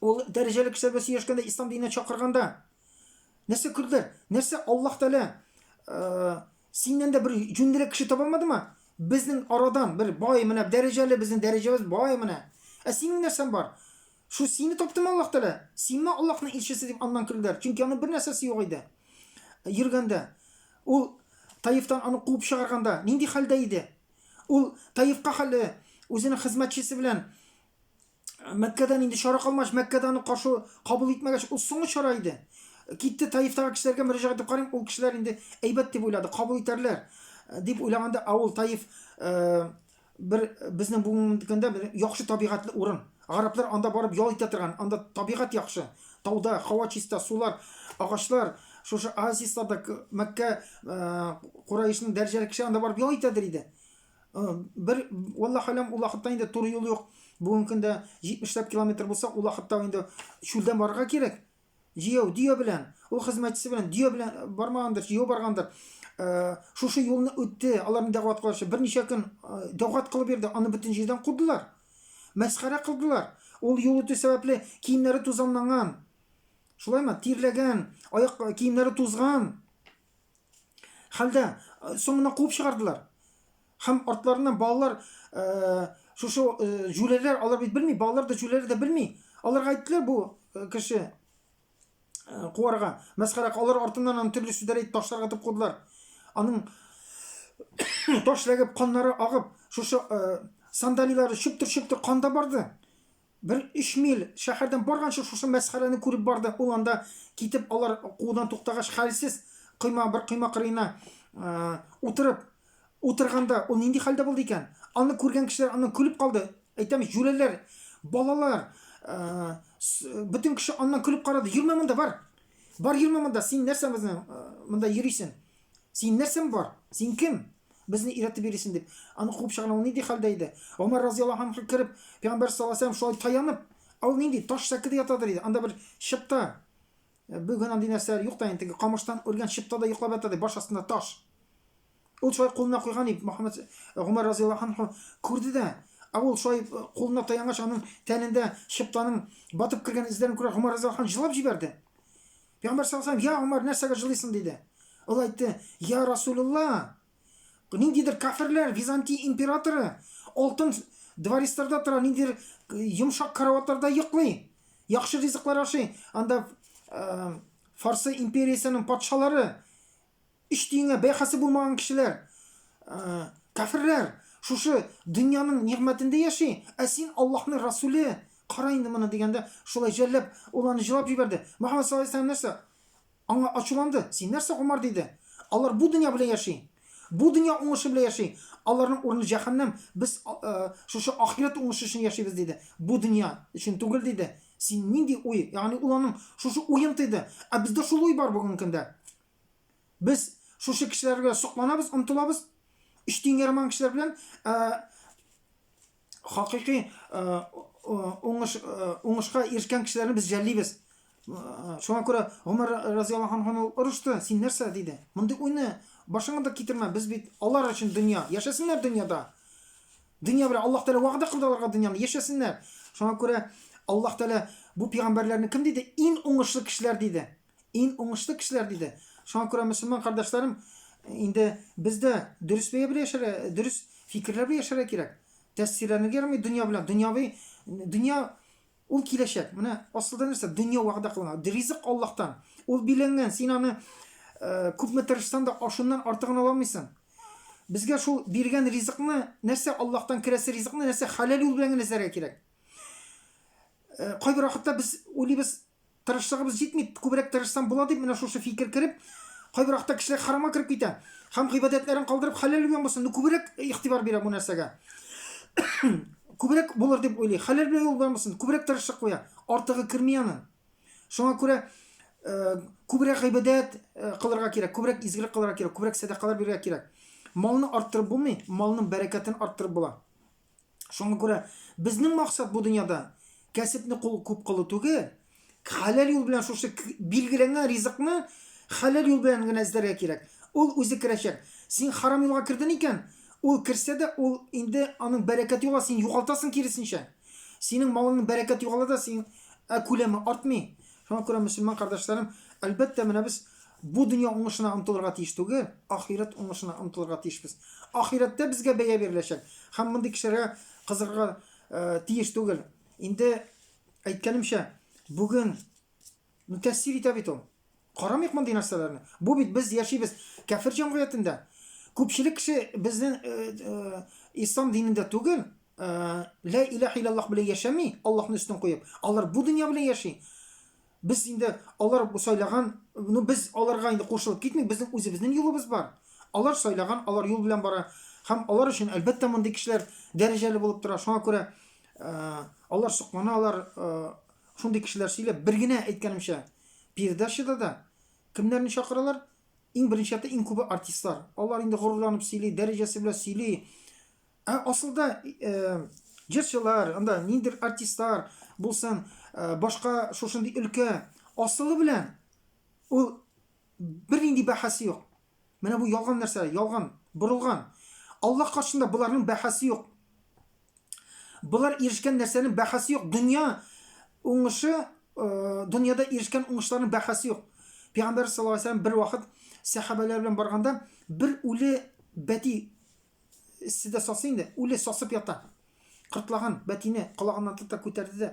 ул дәрәҗәле кешеләр белән сөйләшкәндә, ислам диненә чакырганда нәрсә көлделәр? Нәрсә Аллаһ Тәгалә Синнән дә бер җүнлерәк кеше таба алмадымы? Безнең арадан бер бай менә дәрәҗәле, безнең дәрәҗәбез бай менә. Ә синең нәрсәң бар? Шу сине таптымы Аллаһ Тәгалә? Синме Аллаһның илчесе дип аннан көлделәр. Чөнки аның бер нәрсәсе юк иде. Йөргәндә ул Таифтан аны куып чыгарганда нинди хәлдә иде? Ул Таифка хәле үзенең хезмәтчесе белән Мәккәдән инде чара калмагач, Мәккәдә аны каршы кабул итмәгәч, ул соңгы чара иде. Китте Таифтагы кешеләргә мөрәҗәгать итеп карыйм, ул кешеләр инде әйбәт дип уйлады, кабул итәрләр дип уйлаганда, ә ул Таиф бер безнең бүгенге көндә бер яхшы табигатьле урын. Гарәпләр анда барып ял итә торган, анда табигать яхшы. Тауда һава чиста, сулар, агачлар, шушы оазисларда Мәккә Кураишның дәрәҗәле кеше анда барып ял итәдер иде. Бер, валлаһу алям, ул вакытта инде туры юл юк. Бүгенге көндә 70 ләп километр булса, ул вакытта инде чүлдән барырга кирәк. Җияү, дөя белән, ул хезмәтчесе белән, дөя белән бармагандыр, җияү баргандыр. Шушы юлны үтте, аларны дәгъват кылучы берничә көн дәгъват кылып йөрде, аны бөтен җирдән кудылар. Мәсхәрә кылдылар. Ул юл үтү сәбәпле киемнәре тузанланган. Шулаймы? Тирләгән, аяк киемнәре тузган. Хәлдә соңыннан куып чыгардылар. Һәм артларыннан балалар шушы җүләрләр, алар бит белми, балалар да җүләрләр дә белми. Аларга әйттеләр бу кеше куарга. Мәсхәрә алар артыннан аны төрле сүзләр әйтеп ташларга итеп кудылар. Аның таш ләгеп, каннары агып, шушы сандалилары чөптер-чөптер канда барды. Бер өч миль шәһәрдән барганчы шушы мәсхәрәне күреп барды. Ул анда китеп, алар куудан туктагач, хәлсез койма, бер койма кырыена утырып, утырганда ул нинди хәлдә булды икән? Аны күргән кешеләр аннан көлеп калды. Әйтәм, җүләрләр, балалар, бөтен кеше аннан көлеп карады. Йөрмә монда, бар. Бар, йөрмә монда. Син нәрсә безнең монда йөрисең? Син нәрсәң бар? Син кем? Безне өйрәтеп йөрисең дип. Аны куып чыгарган ул нинди хәлдә иде? Гомәр разияллаһу анһу кереп, пәйгамбәр саллаллаһу алейһи вәсәлләм шулай таянып, ә ул нинди таш сәкедә ятадыр иде. Анда бер чыпта. Бүген андый нәрсәләр юк та инде. Теге камыштан үргән чыптада йоклап ята ди, баш астында таш. Ул шулай кулына куйган иде. Мөхәммәд Гомәр разияллаһу анһу күрде дә, ә ул шулай кулына таянгач, аның тәнендә чыптаның батып кергән эзләрен күрә Гомәр разияллаһу анһу җылап җибәрде. Пәйгамбәр саллаллаһу алейһи вәсәлләм, "Я Умар, нәрсәгә җылыйсың?" диде. Ул әйтте, "Я Расулулла, ниндидер кафирләр, Византия императоры алтын дворецларда тора, ниндидер йомшак караватларда йоклый, яхшы ризыклар ашый. Анда Фарсы империясенең патшалары Өч тиенгә бәһасе булмаган кешеләр, кафирләр, шушы дөньяның нигъмәтендә яши, ә син Аллаһның Расуле, кара инде моны дигәндә, шулай жәлләп, ул аны җылап җибәрде. Мөхәммәд саллаллаһу алейһи вәсәлләм нәрсә? Аңа ачуланды. Син нәрсә, Гомар, диде. Алар бу дөнья белән яши. Бу дөнья уңышы белән яши. Аларның урыны җәһәннәм. Без шушы ахирәт уңышы өчен яшибез, диде. Бу дөнья өчен түгел, диде. Син нинди уй? Ягъни ул аның шушы уен тыйды. Ә бездә шул уй бар бүгенге көндә. Без шушы кешеләргә сокланабыз, омтылабыз. Өч тиенгә ярамаган кешеләр белән хакыйкый уңыш уңышка ирешкән кешеләрне без жәллибез. Шуңа күрә Гомәр разияллаһу анһу орышты, син нәрсә диде? Мондый уйны башыңа да китермә, без бит алар өчен дөнья, яшәсеннәр дөньяда. Дөнья белән Аллаһ Тәгалә вәгъдә кылды аларга дөньяны, яшәсеннәр. Шуңа күрә Аллаһ Тәгалә бу пәйгамбәрләрне кем диде? Иң уңышлы кешеләр диде. Иң уңышлы кешеләр, диде. Шуңа күрә, мөселман кардәшләрем, инде без дә дөрес бәя белән яшәргә, дөрес фикерләр белән яшәргә кирәк. Тәэсирләнергә ярамый дөнья белән. Дөньяви дөнья ул киләчәк. Менә асылда нәрсә? Дөнья вәгъдә кылынган. Ризык Аллаһтан. Ул биләнгән. Син аны күпме тырышсаң да ашыннан артыгын ала алмыйсың. Безгә шул биргән ризыкны, нәрсә Аллаһтан керәсе ризыкны, нәрсә хәләл юл белән генә эзләргә кирәк. Кайбер вакытта без уйлыйбыз, Тырышлыгыбыз җитми, күбрәк тырышсам була дип менә шушы фикер кереп, кайбер вакытта кешеләр харамга кереп китә. Һәм гыйбадәтләрен калдырып хәләл белән булсын, ну күбрәк игътибар бирә бу нәрсәгә. Күбрәк булыр дип уйлый. Хәләл белән юл белән булсын, күбрәк тырышлык куя. Артыгы керми аның. Шуңа күрә э, күбрәк гыйбадәт э, кылырга кирәк, күбрәк изгелек кылырга кирәк, күбрәк сәдакалар бирергә кирәк. Малны арттырып булмый, малның бәрәкәтен арттырып була. Шуңа күрә безнең максат бу дөньяда кәсепне кул күп кылу түгел, хәләл юл белән шушы билгеләнгән ризыкны хәләл юл белән генә эзләргә кирәк. Ул үзе керәчәк. Син харам юлга кердең икән, ул керсә дә, ул инде аның бәрәкәте югала, син югалтасың киресенчә. Синең малыңның бәрәкәте югала да, син ә күләме артмый. Шуңа күрә мөселман кардәшләрем, әлбәттә, менә без бу дөнья уңышына омтылырга тиеш түгел, ахирәт уңышына омтылырга тиешбез. Ахирәттә безгә бәя биреләчәк. Һәм мондый кешеләргә кызыгырга э, тиеш түгел. Инде әйткәнемчә, бүген ну, тәэсир итә бит ул. Карамыйк мондый нәрсәләрне. Бу бит без яшибез кәфер җәмгыятендә. Күпчелек кеше безнең э, э, ислам динендә түгел, э, лә илаһ иллаллаһ белән яшәми, Аллаһны өстен куеп. Алар бу дөнья белән яши. Без инде алар сайлаган, ну без аларга инде кушылып китмик, безнең үзебезнең юлыбыз бар. Алар сайлаган, алар юл белән бара. Һәм алар өчен әлбәттә мондый кешеләр дәрәҗәле булып тора. Шуңа күрә э, алар соклана, алар э, шундый кешеләр сөйләп, бер генә әйткәнемчә, передачада да кемнәрне чакыралар? Иң беренче чиратта иң күбе артистлар. Алар инде горурланып сөйли, дәрәҗәсе белән сөйли. Ә асылда э, җырчылар, анда ниндидер артистлар булсын, э, башка шушындый өлкә асылы белән ул бернинди бәһасе юк. Менә бу ялган нәрсә, ялган, борылган. Аллаһ каршында боларның бәһасе юк. Болар ирешкән нәрсәнең бәһасе юк. Дөнья уңышы, э, дөньяда ирешкән уңышларның бәһасе юк. Пәйгамбәр саллаллаһу алейһи вәсәлләм бер вакыт сәхабәләр белән барганда бер үле бәти эсседә сасы инде, үле сасып ята. Кыртлаган бәтине колагыннан тотып күтәрде дә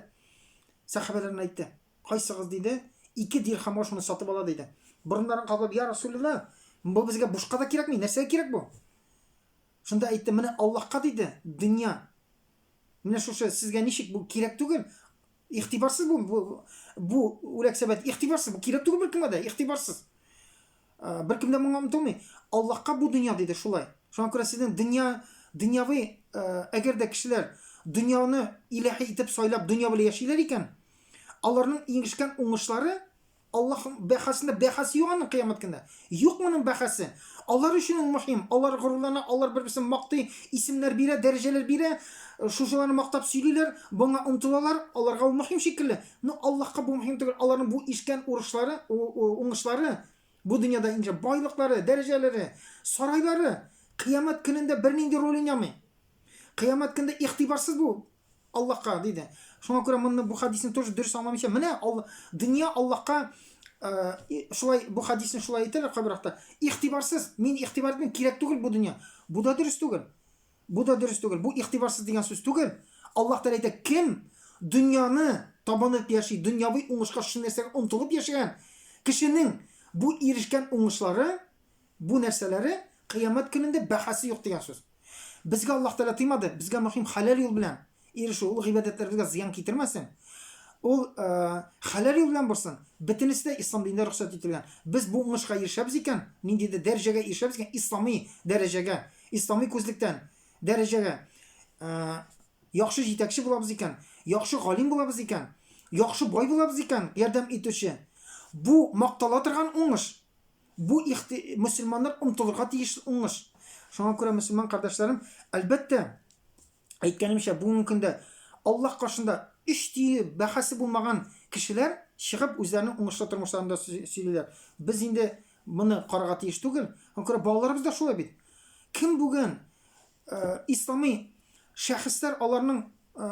сәхабәләренә әйтте. Кайсыгыз, диде, ике дирхамга шуны сатып ала, диде. Борыннарын каплап, я Расулилла, бу безгә бушка да кирәкми, нәрсәгә кирәк бу? Шунда әйтте, менә Аллаһка, диде, дөнья. Менә шушы сезгә ничек бу кирәк түгел? Игътибарсыз бу, бу, бу үләксә бәт, игътибарсыз, бу кирәк түгел беркемгә дә, игътибарсыз. Беркем дә моңа омтылмый. Аллаһка бу дөнья, диде, шулай. Шуңа күрә сезнең дөнья, дөньяви, әгәр дә кешеләр дөньяны илаһи итеп сайлап, дөнья белән яшиләр икән, аларның ирешкән уңышлары Аллаһ бәһасендә бәһасе юк аның кыямәт көндә. Юк моның бәһасе. Алар өчен ул мөһим. Алар горурлана, алар бер-берсен мактый, исемнәр бирә, дәрәҗәләр бирә, шушыларны мактап сөйлиләр, моңа омтылалар, аларга ул мөһим шикелле. Но Аллаһка бу мөһим түгел. Аларның бу ишкән урышлары, уңышлары, бу дөньяда инде байлыклары, дәрәҗәләре, сарайлары кыямәт көнендә бернинди роль уйнамый. Кыямәт көндә игътибарсыз бу Аллаһка, диде. Шуңа күрә моны бу хадисне тоже дөрес аңламыйча, менә Алла, дөнья Аллаһка э, шулай бу хадисне шулай әйтәләр кайбер вакытта. Игътибарсыз, мин игътибар итмим, кирәк түгел бу дөнья. Бу да дөрес түгел. Бу да дөрес түгел. Бу игътибарсыз дигән сүз түгел. Аллаһ Тәгалә әйтә, кем дөньяны табынып яши, дөньяви уңышка шушы нәрсәгә омтылып яшәгән кешенең бу ирешкән уңышлары, бу нәрсәләре кыямәт көнендә бәһасе юк дигән сүз. Безгә Аллаһ Тәгалә тыймады, безгә мөһим хәләл юл белән ирешү, ул гыйбадәтләребезгә зыян китермәсен. Ул э, хәләл юл белән булсын. Бөтенесе дә ислам динендә рөхсәт ителгән. Без бу уңышка ирешәбез икән, ниндидер дәрәҗәгә ирешәбез икән, ислами дәрәҗәгә, ислами күзлектән дәрәҗәгә э, яхшы җитәкче булабыз икән, яхшы галим булабыз икән, яхшы бай булабыз икән, ярдәм итүче. Бу мактала торган уңыш. Бу ихти мөселманнар омтылырга тиеш уңыш. Шуңа күрә мөселман кардәшләрем, әлбәттә, әйткәнемчә, бүгенге көндә Аллаһ каршында өч тие бәһасе булмаган кешеләр чыгып үзләренең уңышлы тормышларында сөйлиләр. Без инде моны карарга тиеш түгел. Шуңа күрә балаларыбыз да шулай бит. Кем бүген э, ислами шәхесләр аларның э,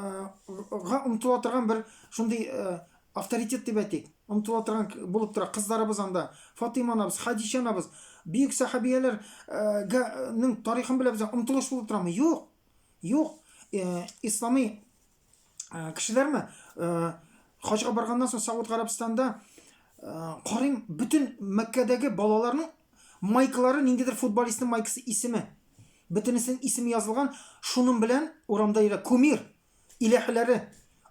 га омтыла торган бер шундый э, авторитет дип әйтик, омтыла торган булып тора. Кызларыбыз анда, Фатыйма анабыз, Хадичә анабыз, бөек сәхабияләр ның тарихын беләбез, омтылыш булып торамы? Юк. Юк. Ислами кешеләрме? Хаҗга барганнан соң Сауд Гарәбстанда карыйм, бөтен Мәккәдәге балаларның майкалары ниндидер футболистның майкасы исеме. Бөтенесенең исеме язылган, шуның белән урамда йөрә. Кумир. Иләһләре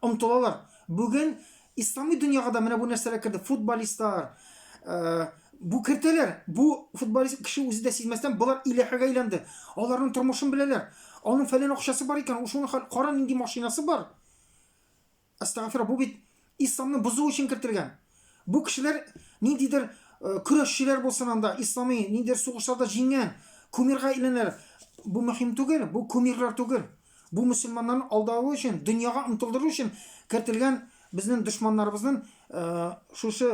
омтылалар. Бүген ислами дөньяга да менә бу нәрсәләр керде. Футболистлар, э, бу кертәләр. Бу футболист кеше үзе дә сизмәстән болар иләһәгә әйләнде. Аларның тормышын беләләр. Аның фәлән акчасы бар икән, ул шуны кара нинди машинасы бар. Әстәгъфирулла, бу бит исламны бозу өчен кертелгән. Бу кешеләр ниндидер э, көрәшчеләр булсын анда, ислами ниндидер сугышларда җиңгән, кумирга әйләнәләр. Бу мөһим түгел, бу кумирлар түгел. Бу мөселманнарны алдавы өчен, дөньяга омтылдыру өчен кертелгән безнең дошманнарыбызның э, шушы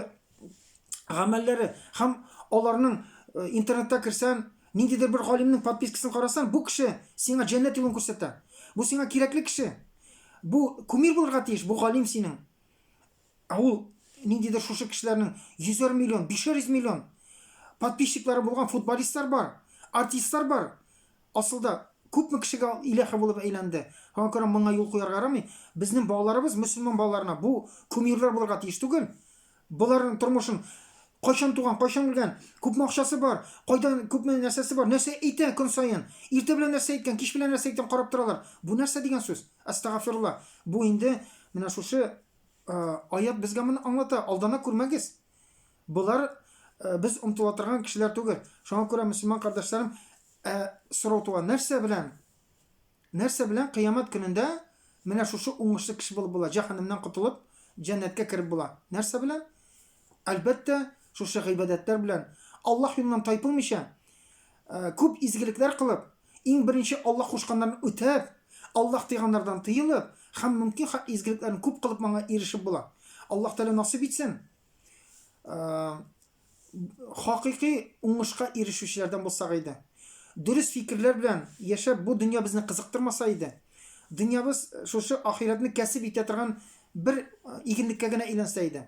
гамәлләре һәм аларның э, интернетта керсән, ниндидер бер галимнең подпискасын карасаң, бу кеше сиңа җәннәт юлын күрсәтә. Бу сиңа кирәкле кеше. Бу кумир булырга тиеш, бу галим синең. Ә ул ниндидер шушы кешеләрнең йөзәр миллион, бишәр йөз миллион. Подписчиклары булган футболистлар бар, артистлар бар. Асылда, күпме кешегә ул иләһе булып әйләнде. Шуңа күрә моңа юл куярга ярамый. Безнең балаларыбыз, мөселман балаларына бу кумирлар булырга тиеш түгел. Боларның тормышын кайчан туган, кайчан үлгән, күпме акчасы бар, кайдан күпме нәрсәсе бар, нәрсә әйтә көн саен, иртә белән нәрсә әйткән, кич белән нәрсә әйткән карап торалар. Бу нәрсә дигән сүз? Әстәгафирулла. Бу инде менә шушы аят безгә моны аңлата. Алдана күрмәгез. Болар без омтыла торган кешеләр түгел. Шуңа күрә мөселман кардәшләрем, ә сорау туа, нәрсә белән нәрсә белән кыямәт көнендә менә шушы уңышлы кеше булып була, җәһәннәмнән котылып, җәннәткә кереп була? Нәрсә белән? Әлбәттә, шушы гыйбадәтләр белән. Аллаһ юлыннан тайпылмыйча, күп изгелекләр кылып, иң беренче Аллаһ кушканнарын үтәп, Аллаһ тыйганнардан тыелып һәм мөмкин хәтле изгелекләрне күп кылып моңа ирешеп була. Аллаһ Тәгалә насыйп итсен. Хакыйкый уңышка ирешүчеләрдән булсак иде. Дөрес фикерләр белән яшәп, бу дөнья безне кызыктырмаса иде. Дөньябыз шушы ахирәтне кәсеп итә торган бер игенлеккә генә әйләнсә иде.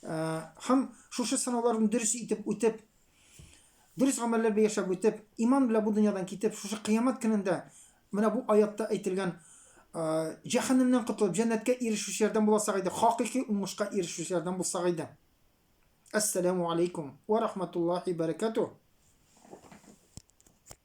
Һәм шушы сынауларны дөрес итеп үтеп, дөрес гамәлләр белән яшәп үтеп, иман белән бу дөньядан китеп, шушы кыямәт көнендә менә бу аятта әйтелгән җәһәннәмнән котылып, җәннәткә ирешүчеләрдән буласак иде, хакыйкый уңышка ирешүчеләрдән булсак иде. Әссәламү алейкум вә рахматуллаһи бәрәкәтүһ.